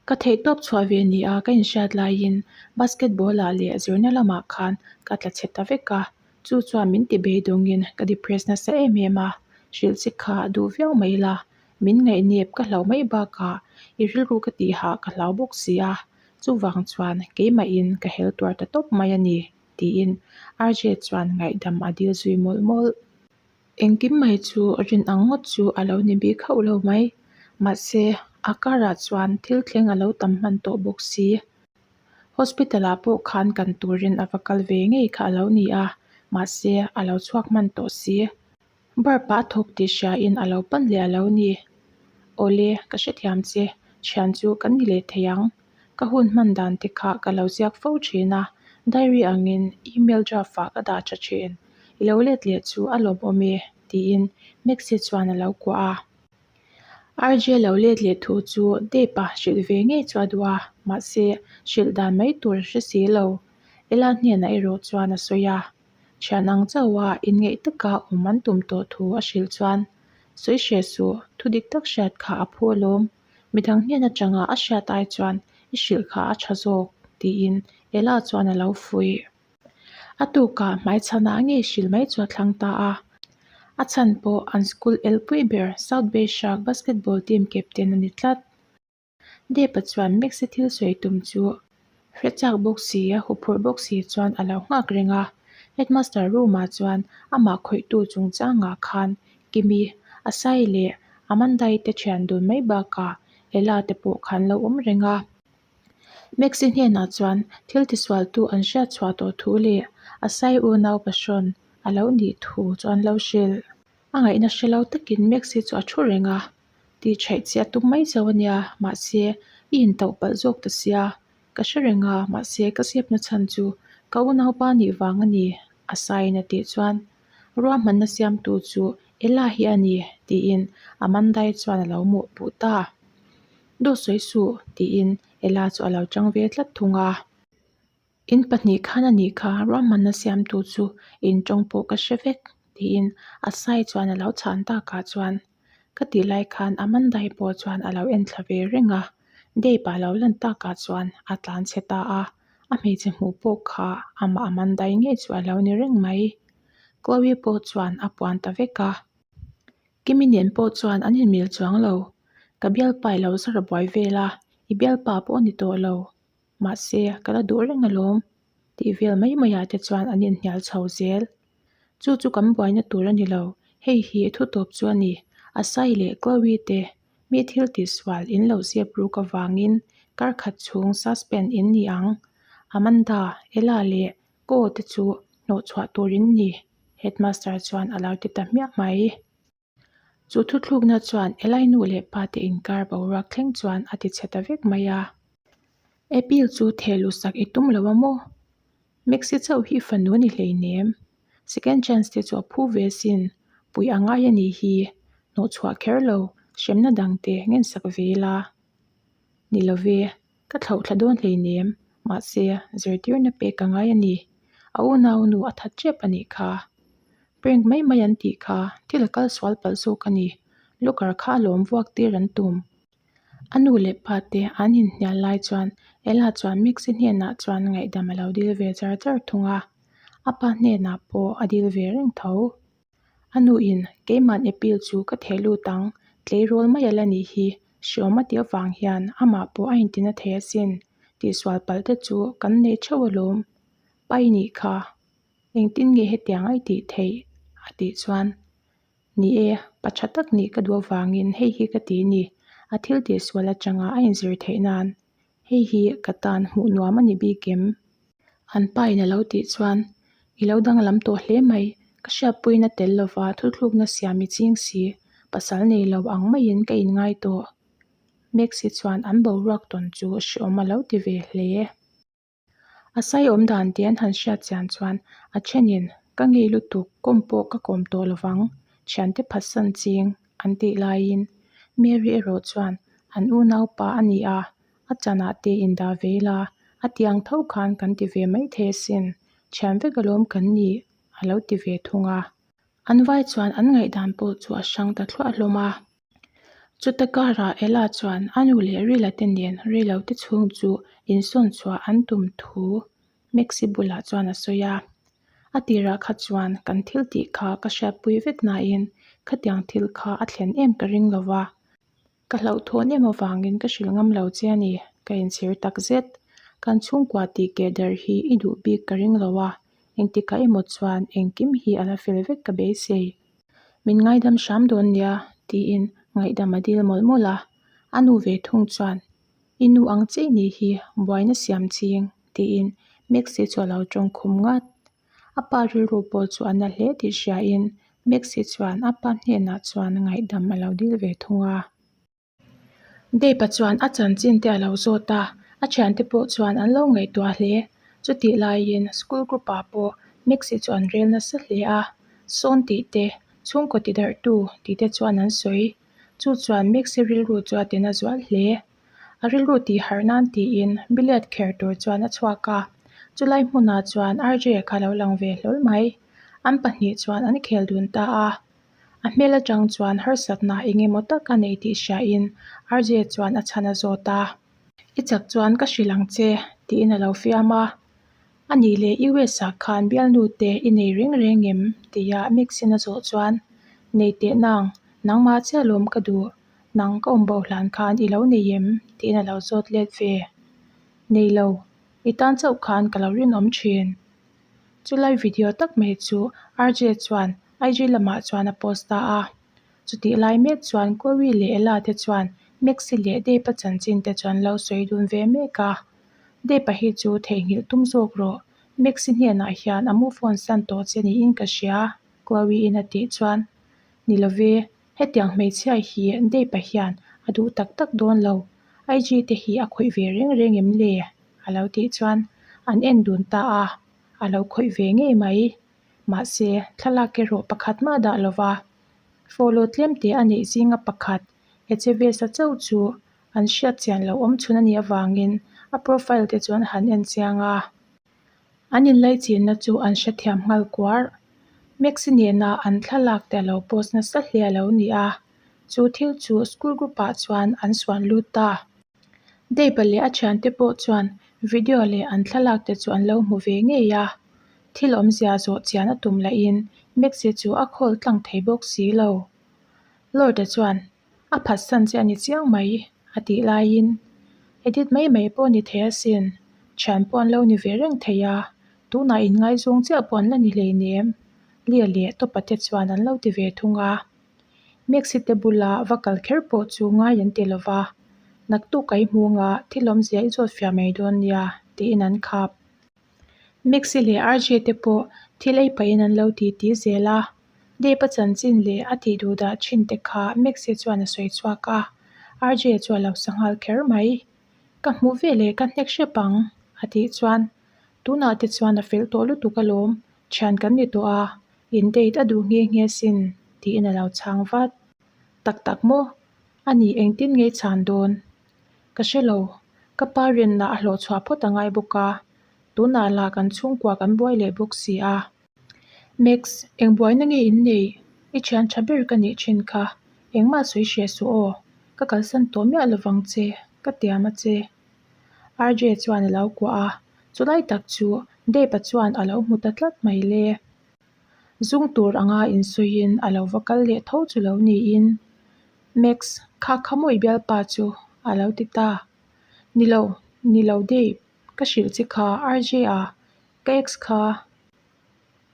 Ka theihtawp chhuah ve ni a ka inhriat laiin basketball ah leh zirna lamah khan ka tla chhe ta vek a, chu chuan min ti beidawngin ka depress nasa em em a, hrilh che kha duh viau mai la, min ngaihnep ka hlau mai bakah i rilru ka tihah ka hlau bawk si a, chuvang chuan keimahin ka hel tuar ta tawp mai a ni. Tiin RJ chuan ngaihdam a dil zui mawlh mawlh. Engkim mai chu rin ang ngawt chu a lo ni bik hauh lo mai. Mahse, a karah chuan thil thleng a lo tam hman tawh bawk si. Hospital ah pawh khan kan turin a va kal ve ngei kha a lo ni a, mahse a lo chhuak hman tawh si. Barb ah a thawk tih hriain a lo pan leh a lo ni. Awle, ka hrethiam che, thian chu kan ni leh thei ang. Ka hun hman dan te kha ka lo ziak fo thin a, diary angin email draft ah ka dah tha thin. I lo let leh chu a lawmawm e, tiin Maxi chuan a lo kuah a. RJ lo let leh thu chu Dave-a hrilh ve ngei chu a duh a, mahse hrilh dan mai tur a hre si lo. Ella hnenah erawh chuan a sawi a. Thian ang chauha inngeih taka awm an tum tawh thu a hrilh chuan, Sawi hreh suh, thu dik tak hriat kha a phu alawm. Midang hnen atanga a hriat ai chuan i hrilh kha a tha zawk, tiin Ella chuan a lo fuih. A tukah hmaichhanah ngei hrilh mai chu a thlang ta a. A chhan pawh an school elpui ber South Bay Shark basketball team captain a ni tlat. Depa chuan Maxi thil sawi tum chu hre chak bawk si a huphurh bawk si chuan a lo nghak reng a. Headmaster room ah chuan amah khawihtu chungchangah khan Kimi, Asai leh Amandai te thian dun mai bakah Ella te pawh khan lo awm reng a. Maxi hnenah chuan thil tisualtu an hriat chhuah tawh thu leh Asai unau pahrawn a lo nih thu chu an lo hrilh. A ngaihna hre lo takin Maxi chu a thu reng a. Tih theih che a tum mai chauh a nia, mahse i intauh palh zawk ta sia. Ka hre reng a, mahse ka zepna chhan chu ka unaupa nih vang a ni, a sain a tih chuan ruahmanna siamtu chu Ella hi a ni, tiin Amandai chuan a lo mawhpuh ta. Dawt sawi suh, tiin Ella chu a lo chang ve tlat thung a. In pahnih khan a nih kha ruahmanna siamtu chu in tawng pawh ka hre vek, tiin Asai chuan a lo chhan takah chuan ka tih lai khan Amandai pawh chuan a lo en thla ve reng a, Dave a lo lan takah chuan a tlan chhe ta a, a hmeichhe hmuh pawh kha amah Amandai ngei chu a lo ni reng mai. Chloe pawh chuan a puan ta vek a. Kimi nen pawh chuan an inmil chuang lo, Ka bialpa i lo zar buai vel a, i bialpa pawh a ni tawh lo. Mahse, ka la duh reng alawm tih vel mai maiah te chuan an inhnial chho zel. Chu chu kan buaina tur a ni lo, hei hi thu tawp chu a ni. Asai leh Chloe te mi thil tihsual in lo zep ruk avangin kar khat chhung suspend in ni ang. Amanda, Ella leh Ko te chu hnawhchhuah tur in ni, Headmaster chuan a lo ti ta hmiah mai. Chu thuthlukna chuan Eli nu leh pa te inkar boruak thleng chuan a ti chhe ta vek mai a. Appeal chu theh luh sak i tum lo a maw? Maxi chauh hi fanu a ni hleinem. Second chance te chu a phu ve sin, puih a ngai a nih hi. Hnawhchhuah kher lo, hremna dang te ngensak ve ila. Ni lo ve, Ka thlauh thla dawn hleinem, mahse zirtirna pek ka ngai a ni. A unau nu a that tep a nih kha. Prank mai mai an tih kha thil a kal sual palh zawk a ni. Locker kha a lawm vuak tir an tum. A nu leh pa te an inhnial lai chuan Ella chuan Mixi hnenah chuan ngaihdam a lo dil ve char char thung a. A pa hnenah pawh a dil ve reng tho. A nuin, Keiman appeal chu ka theh lut ang, tleirawl mai a la nih hi, hreawm a tih avang hian amah pawh a intina thei asin, tihsual palh te chu kan nei theuh alawm. Pai nih kha, engtin nge hetiang a i tih theih? a tih chuan, Ni e, pa tha tak nih ka duh avangin hei hi ka ti ni, a thil tihsual atanga a inzir theih nan Hei hi ka tan hmuh nuam a ni bik em? An pa in a lo tih chuan, I lo danglam tawh hle mai, ka hriatpuina tel lova thuthlukna siam i ching si, pasal nei lo ang maiin ka inngai tawh. Maxi chuan an boruak tawn chu hreawm a lo ti ve hle. A sai awm dan te an han hriat chian chuan a thenin ka ngei lutuk kawm pawh ka kawm tawh lovang thiante phatsan ching an tih laiin Mary erawh chuan an unaupa a ni a, a chanah te indah ve ila a tih ang tho khan kan ti ve maithei asin, thian vek alawm kan nih a lo ti ve thung a. An vai chuan an ngaihdan pawh chu a hrang ta thluah hlawm a. Chuta karah Ella chuan a nu leh Rila te nen Rilo te chhung chu insawn chhuah an tum thu Maxi bulah chuan a sawi a. A tirah kha chuan kan thil tih kha ka hriatpui vek nain khatiang thil kha a thlen em ka ring lo va. Ka hlauhthawn em avangin ka hrilh ngam lo che a ni, ka inchhir tak zet. Kan chhungkua tih keh der hi i duh bik ka ring lo a, engtikah emaw chuan engkim hi a la fel vek ka beisei. Min ngaidam hram dawn nia, tiin ngaihdam a dil mawlh mawlh a. A nu ve thung chuan, I nu ang chiah i nih hi, buaina siam ching, tiin Maxi chu a lo tawng khum ngat. A pa rilru pawh chu a na hle tih hriain Maxi chuan a pa hnenah chuan ngaihdam a lo dil ve thung a. Dave-a chuan a chanchin te a lo zawt a, a thiante pawh chuan an lo ngaihtuah hle. Chutih laiin school group-ah pawh Maxi chu an rel nasa hle a, sawn tih te, chhungkaw ti darhtu tih te chuan an sawi. Chu chuan Maxi rilru chu a tina zual hle. A rilru tih harh nan tiin billiard kher tur chuan a chhuak a, chulai hmunah chuan RJ kha a lo lang ve hlawl mai. An pahnih chuan an khel dun ta a. A hmel atang chuan harsatna eng emaw tak a nei tih hriain RJ chuan a chhan a zawt a. I chak chuan ka hrilh ang che tiin a lo fiam a. A nih leh US ah khan bialnu te i nei reng reng em? tia Mix-in a zawh chuan, Nei teh nang, nangmah chiah lawm ka duh, nang ka awm bo hlan khan i lo nei em? tiin a lo zawt let ve. Nei lo, i tan chauh khan ka lo rinawm thin. Chulai video tak mai chu RJ chuan IG lamah chuan a post ta a. Chutih lai mek chuan Chloe leh Ella te chuan Maxi leh Dave-a chanchin te chu an lo sawi dun ve mek a. Dave-a hi chu theihnghilh tum zawk rawh, Maxi hnenah hian a move on san tawh che niin ka hria, Chloe-in a tih chuan. Ni love, hetiang hmeichhia hi Dave-a hian a duh tak tak dawn lo, IG te hi a khawih ve reng reng em le? A lo tih chuan an en dun ta a, a lo khawih ve ngei mai. Mahse, thlalak erawh pakhat mah dah lo va, follow tlem te a neih zinga pakhat Echeveza chauh chu an hriat chian loh awm chhun a nih avangin a profile te chu an han en chiang a. An inlaichinna chu an hrethiam nghal kuar. Maxi nena an thlalak te a lo post nasa hle a lo ni a, chu thil chu school group ah chuan an suan lut ta. Dave-a leh a thiante pawh chuan video leh an thlalak te chu an lo hmu ve ngei a, thil awmzia zawh chian a tum lahin Maxi chu a call tlang thei bawk si lo. Lord-a chuan a phatsan che a ni chiang mai a tih laiin edit mai mai pawh a ni thei asin, thian pawh an lo ni ve reng thei a, tunah inngaizawng chiah pawh an la ni hleinem, Lia leh Tawpa te chuan an lo ti ve thung a. Maxi te bula va kal kher pawh chu ngai an ti lova, naktuk a i hmunga thil awmzia i zawt fiah mai dawn nia tiin an khap. Maxi leh RJ te pawh thil ei pahin an lo ti ti zel a, Dave-a chanchin leh a tih duh dah thin te kha Maxi chuan a sawi chhuak a, RJ chu a lo sa nghal kher mai. Ka hmuh ve leh ka hnek hrep ang a tih chuan tunah te chuan a fel tawh lutuk alawm, thian kan ni tawh a, In date a duh nghe nghe sin tiin a lo chhang vat. Tak tak maw? A ni engtin ngei chhan dawn? Ka hre lo, ka pa rinna a hlawh chhuah phawt a ngai bawk a, tunah lah kan chhungkua kan buai leh bawk si a. Max, eng buaina nge in nei? I thian tha ber ka nih thin kha, engmah sawi hreh suh aw, ka kalsan tawh miah lovang che, ka tiam a che. RJ chuan a lo kuah a, chulai tak chu Dave-a chuan a lo hmu ta tlat mai le. Zung tur anga insawiin a lo va kal leh tho chu lo niin, Max, kha kha maw i bialpa chu? a lo ti ta. Ni lo, ni lo Dave, ka hrilh che kha RJ-a, ka ex kha.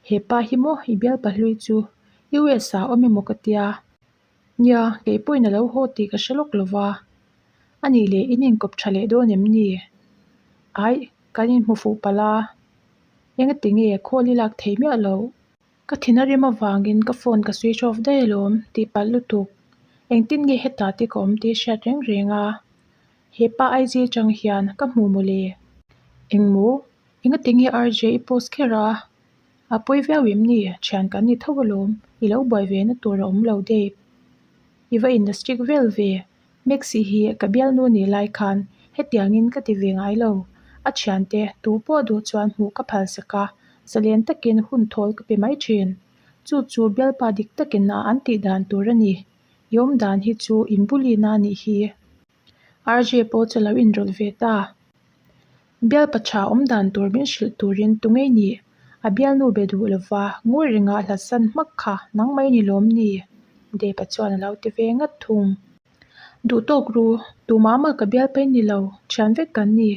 He pa hi maw i bialpa hlui chu US-ah awm emaw ka tia. Nia, kei pawhin a lo haw tih ka hre lawk lo va. A nih leh in inkawp tha leh dawn em ni? Aih, kan inhmu fuh palh a. Engati nge call i lak thei miah loh? Ka thin a rim avangin ka phone ka switch off daih alawm tih palh lutuk. Engtin nge hetah te ka awm tih hriat reng reng a. He pa IG atang hian ka hmu mawle. Engmaw? Engatinge RJ i post kher a? A pawi viau em ni? Thian kan ni tho alawm. I lo buai ve na tur a awm lo Dave. I va in la strict vel ve. Maxi hi ka bialnu nih lai khan hetiangin ka ti ve ngai lo. A thiante tu pawh duh chuan hmuh ka phal sak a, zalen takin hun thawl ka pe mai thin. Chu chu bialpa dik takin a an tih dan tur a ni. I awm dan hi chu in bulina a nih hi. RJ pawh chu a lo inrawlh ve ta. Bialpa tha awm dan tur min hrilh turin tu ngei nih? A bialnu be duh lova ngawi renga hlatsan hmak kha nang mai ni lawm ni? Depa chuan a lo ti ve ngat thung. Duh tawk ru, tumah mah ka bialpa in ni lo, thian vek kan ni,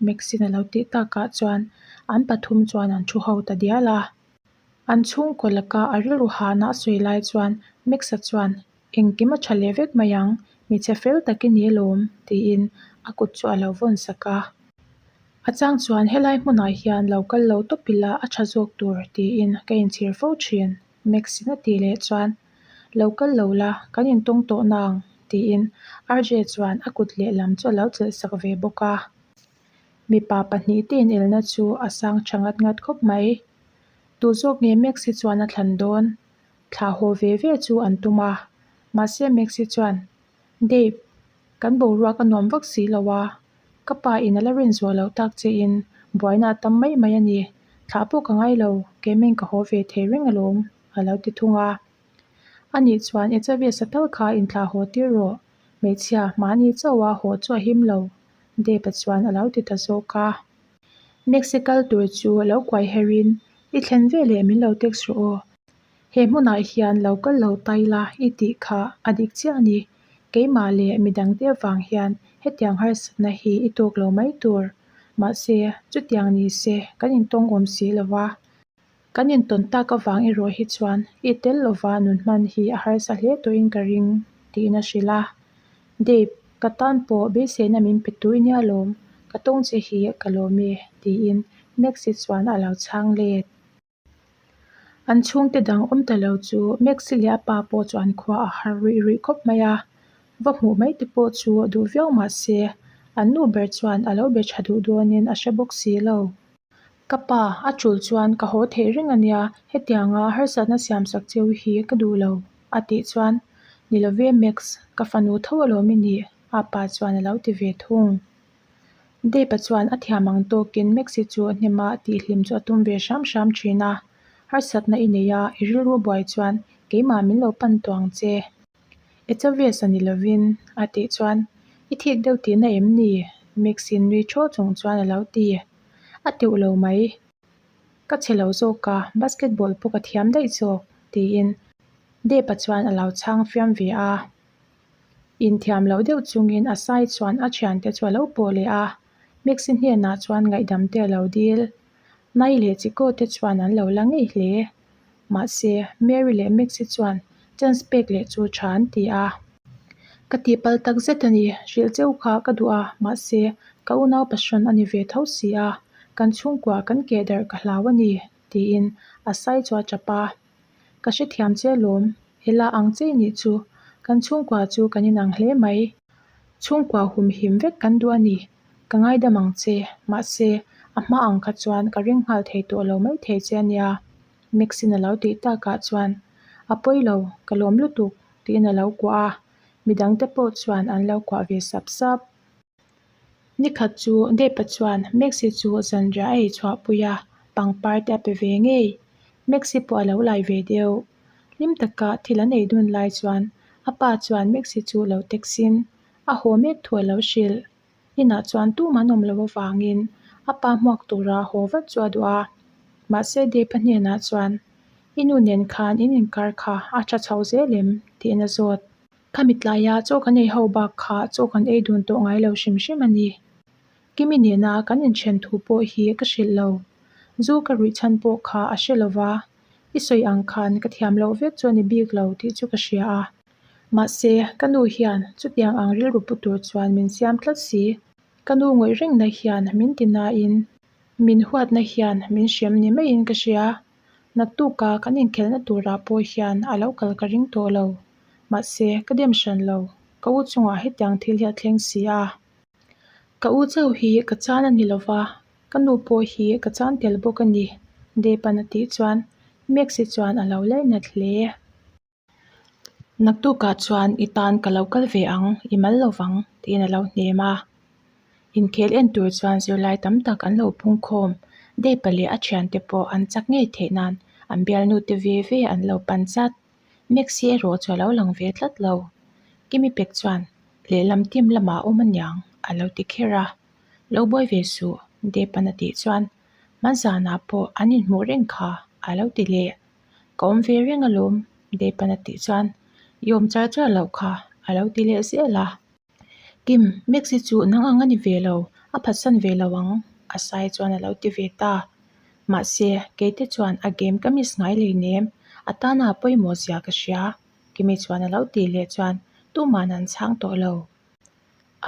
Maxine a lo tih takah chuan an pathum chuan an thu ho ta dial a. An chhungkaw laka a rilru hahna a sawi lai chuan Max-a chuan, Engkim a tha leh vek mai ang, hmeichhe fel tak i ni alawm, tiin a kut chu a lo vawn sak a. A chang chuan helai hmunah hian lo kal lo tawp ila a tha zawk tur, tiin ka inchhir fo thin, Max-in a tih leh chuan, Lo kal lo la, kan intawng tawh nang, tiin RJ chuan a kut lehlam chu a lo chelh sak ve bawk a. Mipa pahnihte inelna chu a sang tha ngat ngat khawp mai. Tu zawk nge Max hi chuan a thlan dawn? Thlah haw ve ve chu an tum a. Mahse Max hi chuan, Dave, kan boruak a nuam vak si lo a. Ka pa in a la rin zuah loh tak che in buaina a tam mai mai a ni. Thlah pawh ka ngai lo, keimin ka haw ve thei reng alawm, a lo ti thung a. Anih chuan Echaviasa tal kha inthlah haw tir rawh. Hmeichhia, mahni chauha haw chu a him lo, Dave-a chuan a lo ti ta zawk a. Maxi kal tur chu lo kuai herin, I thlen veleh min lo text rawh aw. He hmunah hian lo kal lo ta ila i tih kha a dik chiah a ni. Keimah leh midangte avang hian hetiang harsatna hi i tawk lo mai tur. Mahse, chutiang ni se kan intawng awm si lo va. Kan intawn tak avang erawh hi chuan i tel lova nun hman hi a harsa hle tawhin ka ring, tiin a hrilh a. Dave, ka tan pawh beiseina min pe tui nia lawm, ka tawng che hi ka lawm e, tiin Maxi chuan a lo chhang let. An chhungte dang awm ta lo chu Maxi leh a pa pawh chu an khua a har ruih ruih khawp mai a, va hmuh mai te pawh chu duh viau mah se, an nu ber chuan a lo be tha duh dawnin a hre bawk si lo. Ka pa, a tul chuan ka haw theih reng a nia, hetianga harsatna siamsak cheu hi ka duh lo, a tih chuan, Ni lo ve Max, ka fanu tho alawm i nih, a pa chuan a lo ti ve thung. Dave-a chuan a thiam ang tawkin Max-i chu hnema tihhlim chu a tum ve hram hram thin a, Harsatna i nei a, i rilru buai chuan keimah min lo pan tawh ang che. Echaves a ni lovin, a tih chuan, I thik deuh tihna em ni? Max-in nui thaw chung chuan a lo ti. A teuh lo mai. Ka chhe lo zawk a, basketball pawh ka thiam daih zawk, tiin Dave-a chuan a lo chhang fiam ve a. Inthiam loh deuh chungin a sai chuan a thiante chu a lo pawh leh a, Maxi hnenah chuan ngaihdam te a lo dil. Nai leh Chico te chuan an lo la ngei hle. Mahse, Mary leh Maxi chuan chance pek leh chu tha an ti a. Ka tihpalh tak zet a ni, hrilh cheu kha ka duh a, mahse, ka unau passion a ni ve tho si a, kan chhungkua kan keh darh ka hlau a ni, tiin a sai chu a tap a. Ka hrethiam che lawm, hela ang che nih chu, kan chhungkua chu kan inang hle mai. Chhungkua humhim vek kan duh a ni, ka ngaidam ang che, mahse, a hma ang kha chuan ka ring nghal thei tawh lo maithei che a nia, Maxine a lo tih takah chuan, A pawi lo, ka lawm lutuk, tiin a lo kuah a, midangte pawh chuan an lo kuah ve sap sap. Nikhat chu Depa chuan Maxi chu zanriah a ei chhuahpui a, pangpar te a pe ve ngei. Maxi pawh a lo lai ve deuh. Hlim taka thil an ei dun lai chuan a pa chuan Maxi chu lo text-in a haw mek thu a lo hrilh. Inah chuan tumah an awm loh avangin a pa hmuak tura haw vat chu a duh a. Mahse Depa hnenah chuan, I nu nen khan in inkar kha a tha chho zel em? tiin a zawt. Khami tlaia chaw kan ei ho bak kha chaw kan ei dun tawh ngai lo hrim hrim a ni. Kimi nena kan inthen thu pawh hi ka hrilh lo. Zu ka ruih chhan pawh kha a hre lo va, i sawi ang khan ka thiam loh vek chu a ni bik lo tih chu ka hria a. Mahse, ka nu hian chutiang ang rilru pu tur chuan min siam tlat si. Ka nu ngawih rengna hian min ti nain min huatna hian min hrem ni maiin ka hria. Naktuka kan inkhelhna turah pawh hian a lo kal ka ring tawh lo. Mahse, ka dem hran lo. Ka u chungah hetiang thil hi a thleng si a. Ka u chauh hi ka chan a ni lo va, ka nu pawh hi ka chan tel bawk a ni, Deepan a tih chuan Maxi chuan a lo lainat hle. Naktukah chuan i tan ka lo kal ve ang, i mal lo vang, tiin a lo hnem a. Inkhel en tur chuan zirlai tam tak an lo pung khawm. Deepa leh a thiante pawh an chak ngei theih nan an bialnute ve ve an lo pan chat. Maxi erawh chu a lo lang ve tlat lo. Kimi pek chuan lehlam team lamah a awm aniang a lo ti kher a. Lo buai ve suh, Deepa'n a tih chuan hmanzanah pawh an inhmuh reng kha a lo ti leh. Ka awm ve reng alawm, Deepa'n a tih chuan i awm char char loh kha a lo ti leh zel a. Kim, Maxi chu nang ang a ni ve lo, a phatsan ve lo ang, a sai chuan a lo ti ve ta. Mahse, keite chuan a game ka miss ngai lei nem, a tana a pawimawh zia ka hria, Kimi chuan a lo tih leh chuan tuman an chhang tawh lo.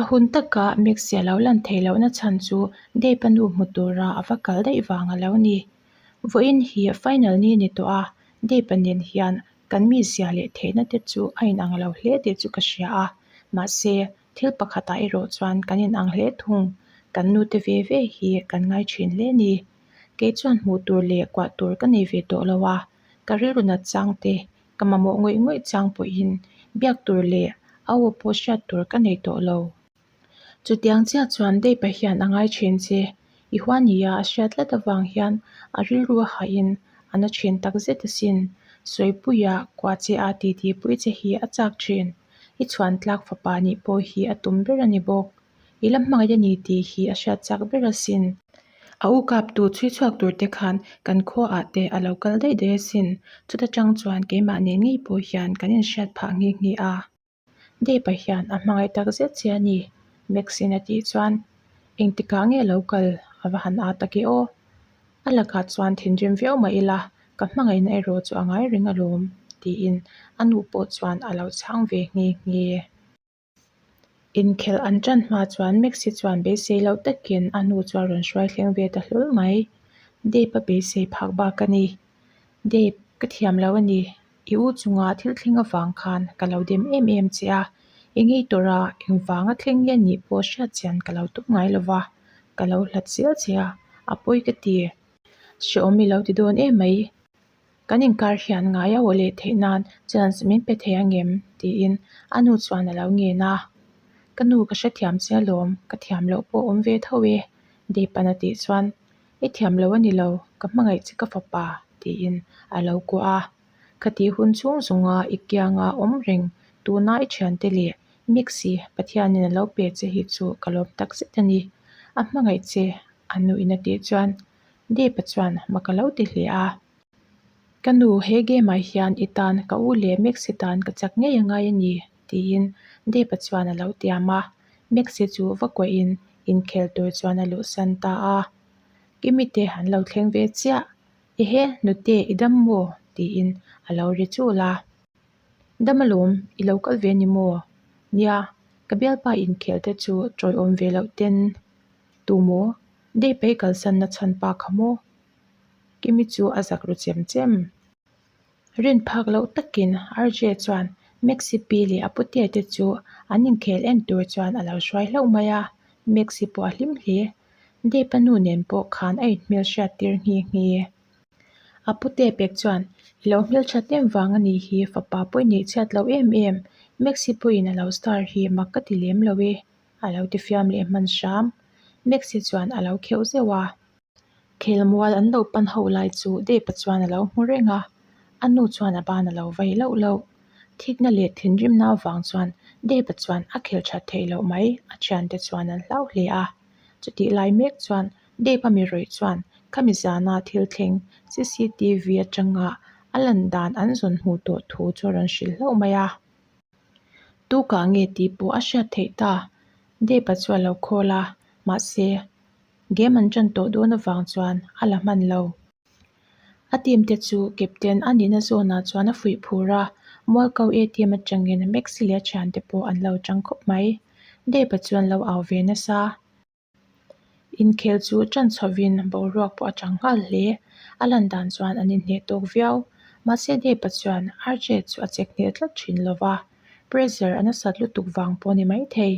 A hun taka Maxi a lo lan theih lohna chhan chu Dave-a nu hmu tura a va kal daih vang a lo ni. Vawiin hi final ni ni tawh a, Dave-a nen hian Kan mizia leh theihna te chu a inang lo hle tih chu ka hria a, mahse, thil pakhatah erawh chuan kan inang hle thung. Kan nute ve ve hi kan ngai thin hle ni. Kei chuan hmuh tur leh kuah tur ka nei ve tawh lo a, ka rilru nat chang te, ka mamawh ngawih ngawih chang pawhin biak tur leh a aw pawh hriat tur ka nei tawh lo. Chutiang chiah chuan Dave-a hian a ngai thin che. I huania a hriat tlat avang hian a rilru a hahin a na thin tak zet asin. Sawipuia kua che a titi pui che hi a chak thin. I chhuan tlak fapa nih pawh hi a tum ber a ni bawk. I la hmangaih a ni tih hi a hriat chak ber asin. A u kaptu chhui chhuak tur te khan kan khuaah te a lo kal daih daih asin. Chuta tang chuan keimah nen ngei pawh hian kan inhriat phah nghe nghe a. Dave-a hian a hmangaih tak zet che a ni, Maxine a tih chuan engtikah nge lo kal a va han â tak e aw. A lakah chuan thinrim viau mah ila ka hmangaihna erawh chu a ngai reng alawm, tiin a nu pawh chuan a lo chhang ve nghe nghe. Inkhelh an ṭan hma chuan Maxi chuan beisei loh takin a nu chu a rawn hruai thleng ve ta hlawl mai. Dave-a beisei phak bak a ni. Dave, ka thiam lo a ni. I u chunga thil thleng avang khan ka lo dem em em che a, i ngei tawrh a, engvanga thleng nge nih pawh hriat chian ka lo tum ngai lo va, ka lo hlat zel che a, a pawi ka ti. Hrehawm i lo ti dawn em mai. Kan inkar hian ngai a aw leh theih nan chance min pe thei angem? tiin a nu chuan a lo ngen a. Ka nu ka hrethiam che alawm, ka thiam loh pawh awm ve tho e, Deepan a tih chuan I thiam lo a ni lo, ka hmangaih che ka fapa, tiin a lo kuah a. Khati hun chhung zawnga i kianga awm reng tuna i thiante leh Mixi Pathianin a lo pe che hi chu ka lawm tak zet a ni. A hmangaih che a nuin a tih chuan Deepa chuan mak a lo ti hle a. Ka nu, he game ah hian i tan ka u leh Mixi tan ka chak ngei a ngai a ni, tiin Deepa chuan a lo tiam a. Mixi chu va kuahin inkhel tur chuan a luhsan ta a. Kimi te an lo thleng ve chiah, Ehe, nute i dam maw? tiin a lo ri chul a. Dam alawm, i lo kal ve ni maw? Nia, ka bialpa inkhel te chu tawiawm ve loh ten. Tu maw? Dave i kalsan na chhan pa kha maw? Kimi chu a zak ru chem chem. Rin phak loh takin RJ chuan Maxi pi leh a putea te chu an inkhel en tur chuan a lo hruai hlauh mai a, Maxi pawh a hlim hle. Dave-a nu nen pawh khan a inhmel hriat tir nghe nghe. A putea pek chuan, I lo hmelthat em vang a nih hi fapa pawh i neih chhiat lo em em, Maxi pawhin a lo star hi mak ka ti lem lo e, a lo ti fiam leh hman hram. Maxi chuan a lo kheuh zeuh a. Khelmual an lo pan ho lai chu Dave-a chuan a lo hmu reng a, a nu chuan a ban a lo vai loh loh. Thikna leh thinrimna avang chuan Dave-a chuan a khel that theih loh mai, a thiante chuan an hlau hle a. Chutih lai mek chuan Dave-a mi rawih chuan khami zana thil thleng cctv atanga a lan dan an zawn hmuh tawh thu chu a rawn hrilh hlauh mai a. Tukah nge tih pawh a hriat theih ta, Dave-a chu a lo call a, mahse, Game an ṭan tawh dawn avang chuan a la hman lo. A team te chu captain a nihna zawnah chuan a fuih phur a, Mualko ATM atangin Maxi leh a thiante pawh an lo ṭang khawp mai. Dave-a chuan lo au ve nasa. Inkhel chu ṭan chhovin boruak pawh a ṭang nghal hle. A lan dan chuan an inhneh tawk viau. Mahse Dave-a chuan RJ chu a chek hneh tlat ṭhin lo va, pressure a nasat lutuk vang pawh a ni maithei.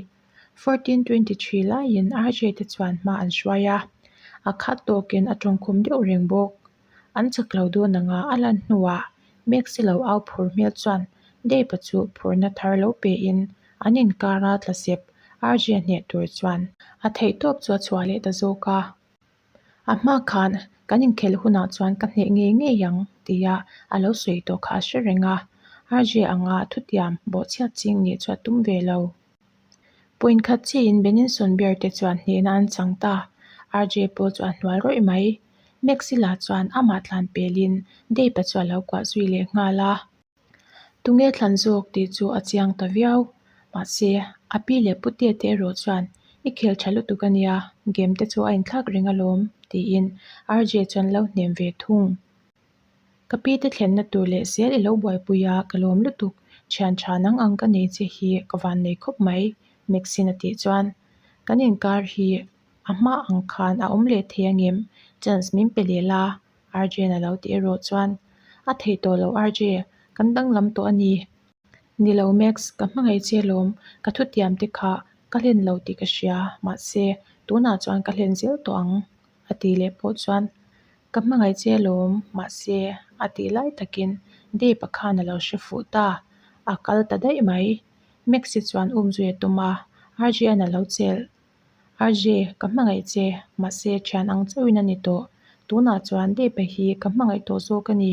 14:23 laiin RJ te chuan hma an hruai a, a khat tawkin a tawngkhum deuh reng bawk. An chak lo dawn anga a lan hnuah Max-i lo au phur hmel chuan Dave-a chu phurna thar lo pein an inkara tla sep RJ a hneh tur chuan a theihtawp chu a chhuah leh ta zawk a. A hma khan kan inkhelh hunah chuan ka hneh ngei ngei ang tia a lo sawi tawh kha a hre reng a, RJ anga thutiam bawhchhiat ching nih chu a tum ve lo. Point khat chiahin Beninson Bear te chuan hnehna an chang ta, RJ pawh chu a hnual rawih mai. Maxilla chuan amah tlan pelin Dave-a chu a lo kuah zui leh nghal a. Tunge thlan zawk tih chu a chiang ta viau. Mahse, a pi leh pute te erawh chuan i khel tha lutuk a nia, game te chu a inthlak reng alawm tiin RJ chuan lo hnem ve thung. Ka pi te thlenna tur leh zel i lo buaipui a, ka lawm lutuk, thian tha nang ang ka nei che hi ka van nei khawp mai, Maxine a tih chuan kan inkar hi a hma ang khan a awm leh thei angem, chance min pe leh la RJ-a'n a lo ti erawh chuan, A theih tawh lo RJ, kan danglam tawh a ni. Ni lo Max, ka hmangaih che lawm, ka thutiam te kha ka hlen lo tih ka hria, mahse tunah chuan ka hlen zel tawh ang a ti leh pawh chuan, Ka hmangaih che lawm, mahse a tih lai takin Dave-a khan a lo hre fuh ta, a kal ta daih mai. Max-i chuan umzui a tum a, RJ-a'n a lo chelh. RJ, ka hmangaih che, mahse thian ang chauhin a ni tawh. Tunah chuan Depa hi ka hmangaih tawh zawk a ni.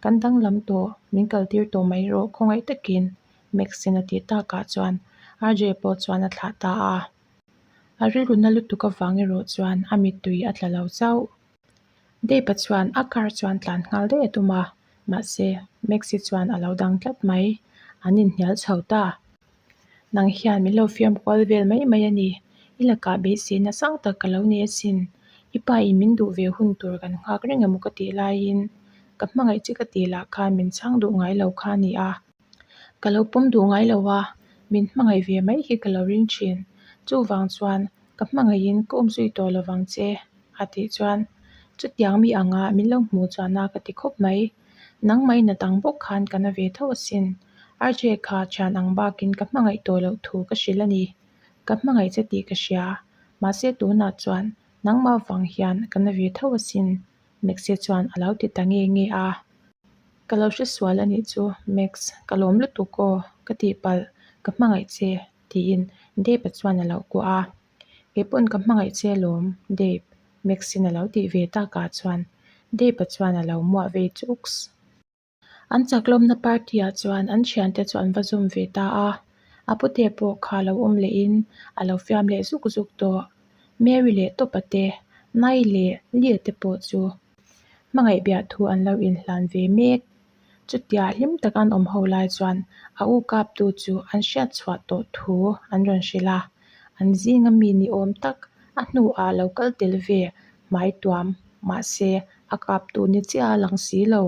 Kan danglam tawh, min kaltir tawh mai rawh khawngaih takin, Max-in a tih takah chuan RJ pawh chuan a thlah ta a. A rilru na lutuk avang erawh chuan a mittui a tla lo chauh. Depa chuan a car chuan tlan nghal daih a tum a, mahse Max-i chuan a lo dang tlat mai. An inhnial chho ta. Nang hian min lo fiam kual vel mai mai a ni. I lakah beiseina sang tak ka lo nei asin. I pa in min duh ve hun tur kan nghak reng emaw ka tih laiin ka hmangaih che ka tih lah khan min chhang duh ngai lo kha a ni a. Ka lo pawm duh ngai lo a, min hmangaih ve mai hi ka lo ring thin. Chuvang chuan ka hmangaihin ka awm zui tawh lovang che a tih chuan chutiang mi anga min lo hmuh chuan a ka ti khawp mai. Nangmah in a dang bawk khan ka na ve tho asin. RJ kha thian ang bakin ka hmangaih tawh loh thu ka hrilh a ni. Ka hmangaih che tih ka hria. Mahse tunah chuan nangmah vang hian ka na ve tho asin Maxie chuan a lo ti ta nge nge a. Ka lo hre sual a nih chu Max, ka lawm lutuk aw, ka tihpalh, ka hmangaih che tiin Dave-a chuan a lo kuah a. Kei pawn ka hmangaih che alawm Dave, Max-in a lo tih ve takah chuan Dave-a chuan a lo muah vei chuks. An chaklawmna party-ah chuan an thiante chu an va zawm ve ta a, a pute pawh kha lo awm lehin a lo fiam leh zuk zuk tawh. Mary leh Tawpa te, Nai leh Lia te pawh chu hmangaih biah thu an lo inhlan ve mek. Chutia hlim taka an awm ho lai chuan a u kaptu chu an hriat chhuah tawh thu an rawn hrilh a, an zinga mi ni awm tak a hnuah lo kal tel ve hmai tuam mahse a kaptu ni chiah a lang si lo.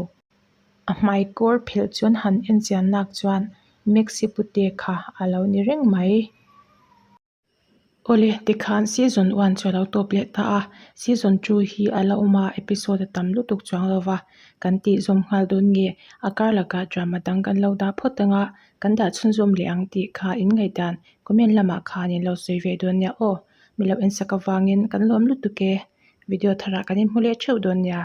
A hmai kawr phelh chuan han en chian nak chuan Maxi pute kha a lo ni reng mai. Awle, tikhan season one chu a lo tawp leh ta a, season two hi a la awm a, episode a tam lutuk chuang lo va, kan tih zawm nghal dawn nge, a kar lakah drama dang kan lo dah phawt ang a, kan dah chhunzawm leh ang tih kha in ngaihdan comment lamah khan in lo sawi ve dawn nia aw, mi lo ensak avangin kan lawm lutuk e, video tharah kan inhmu leh theuh dawn nia.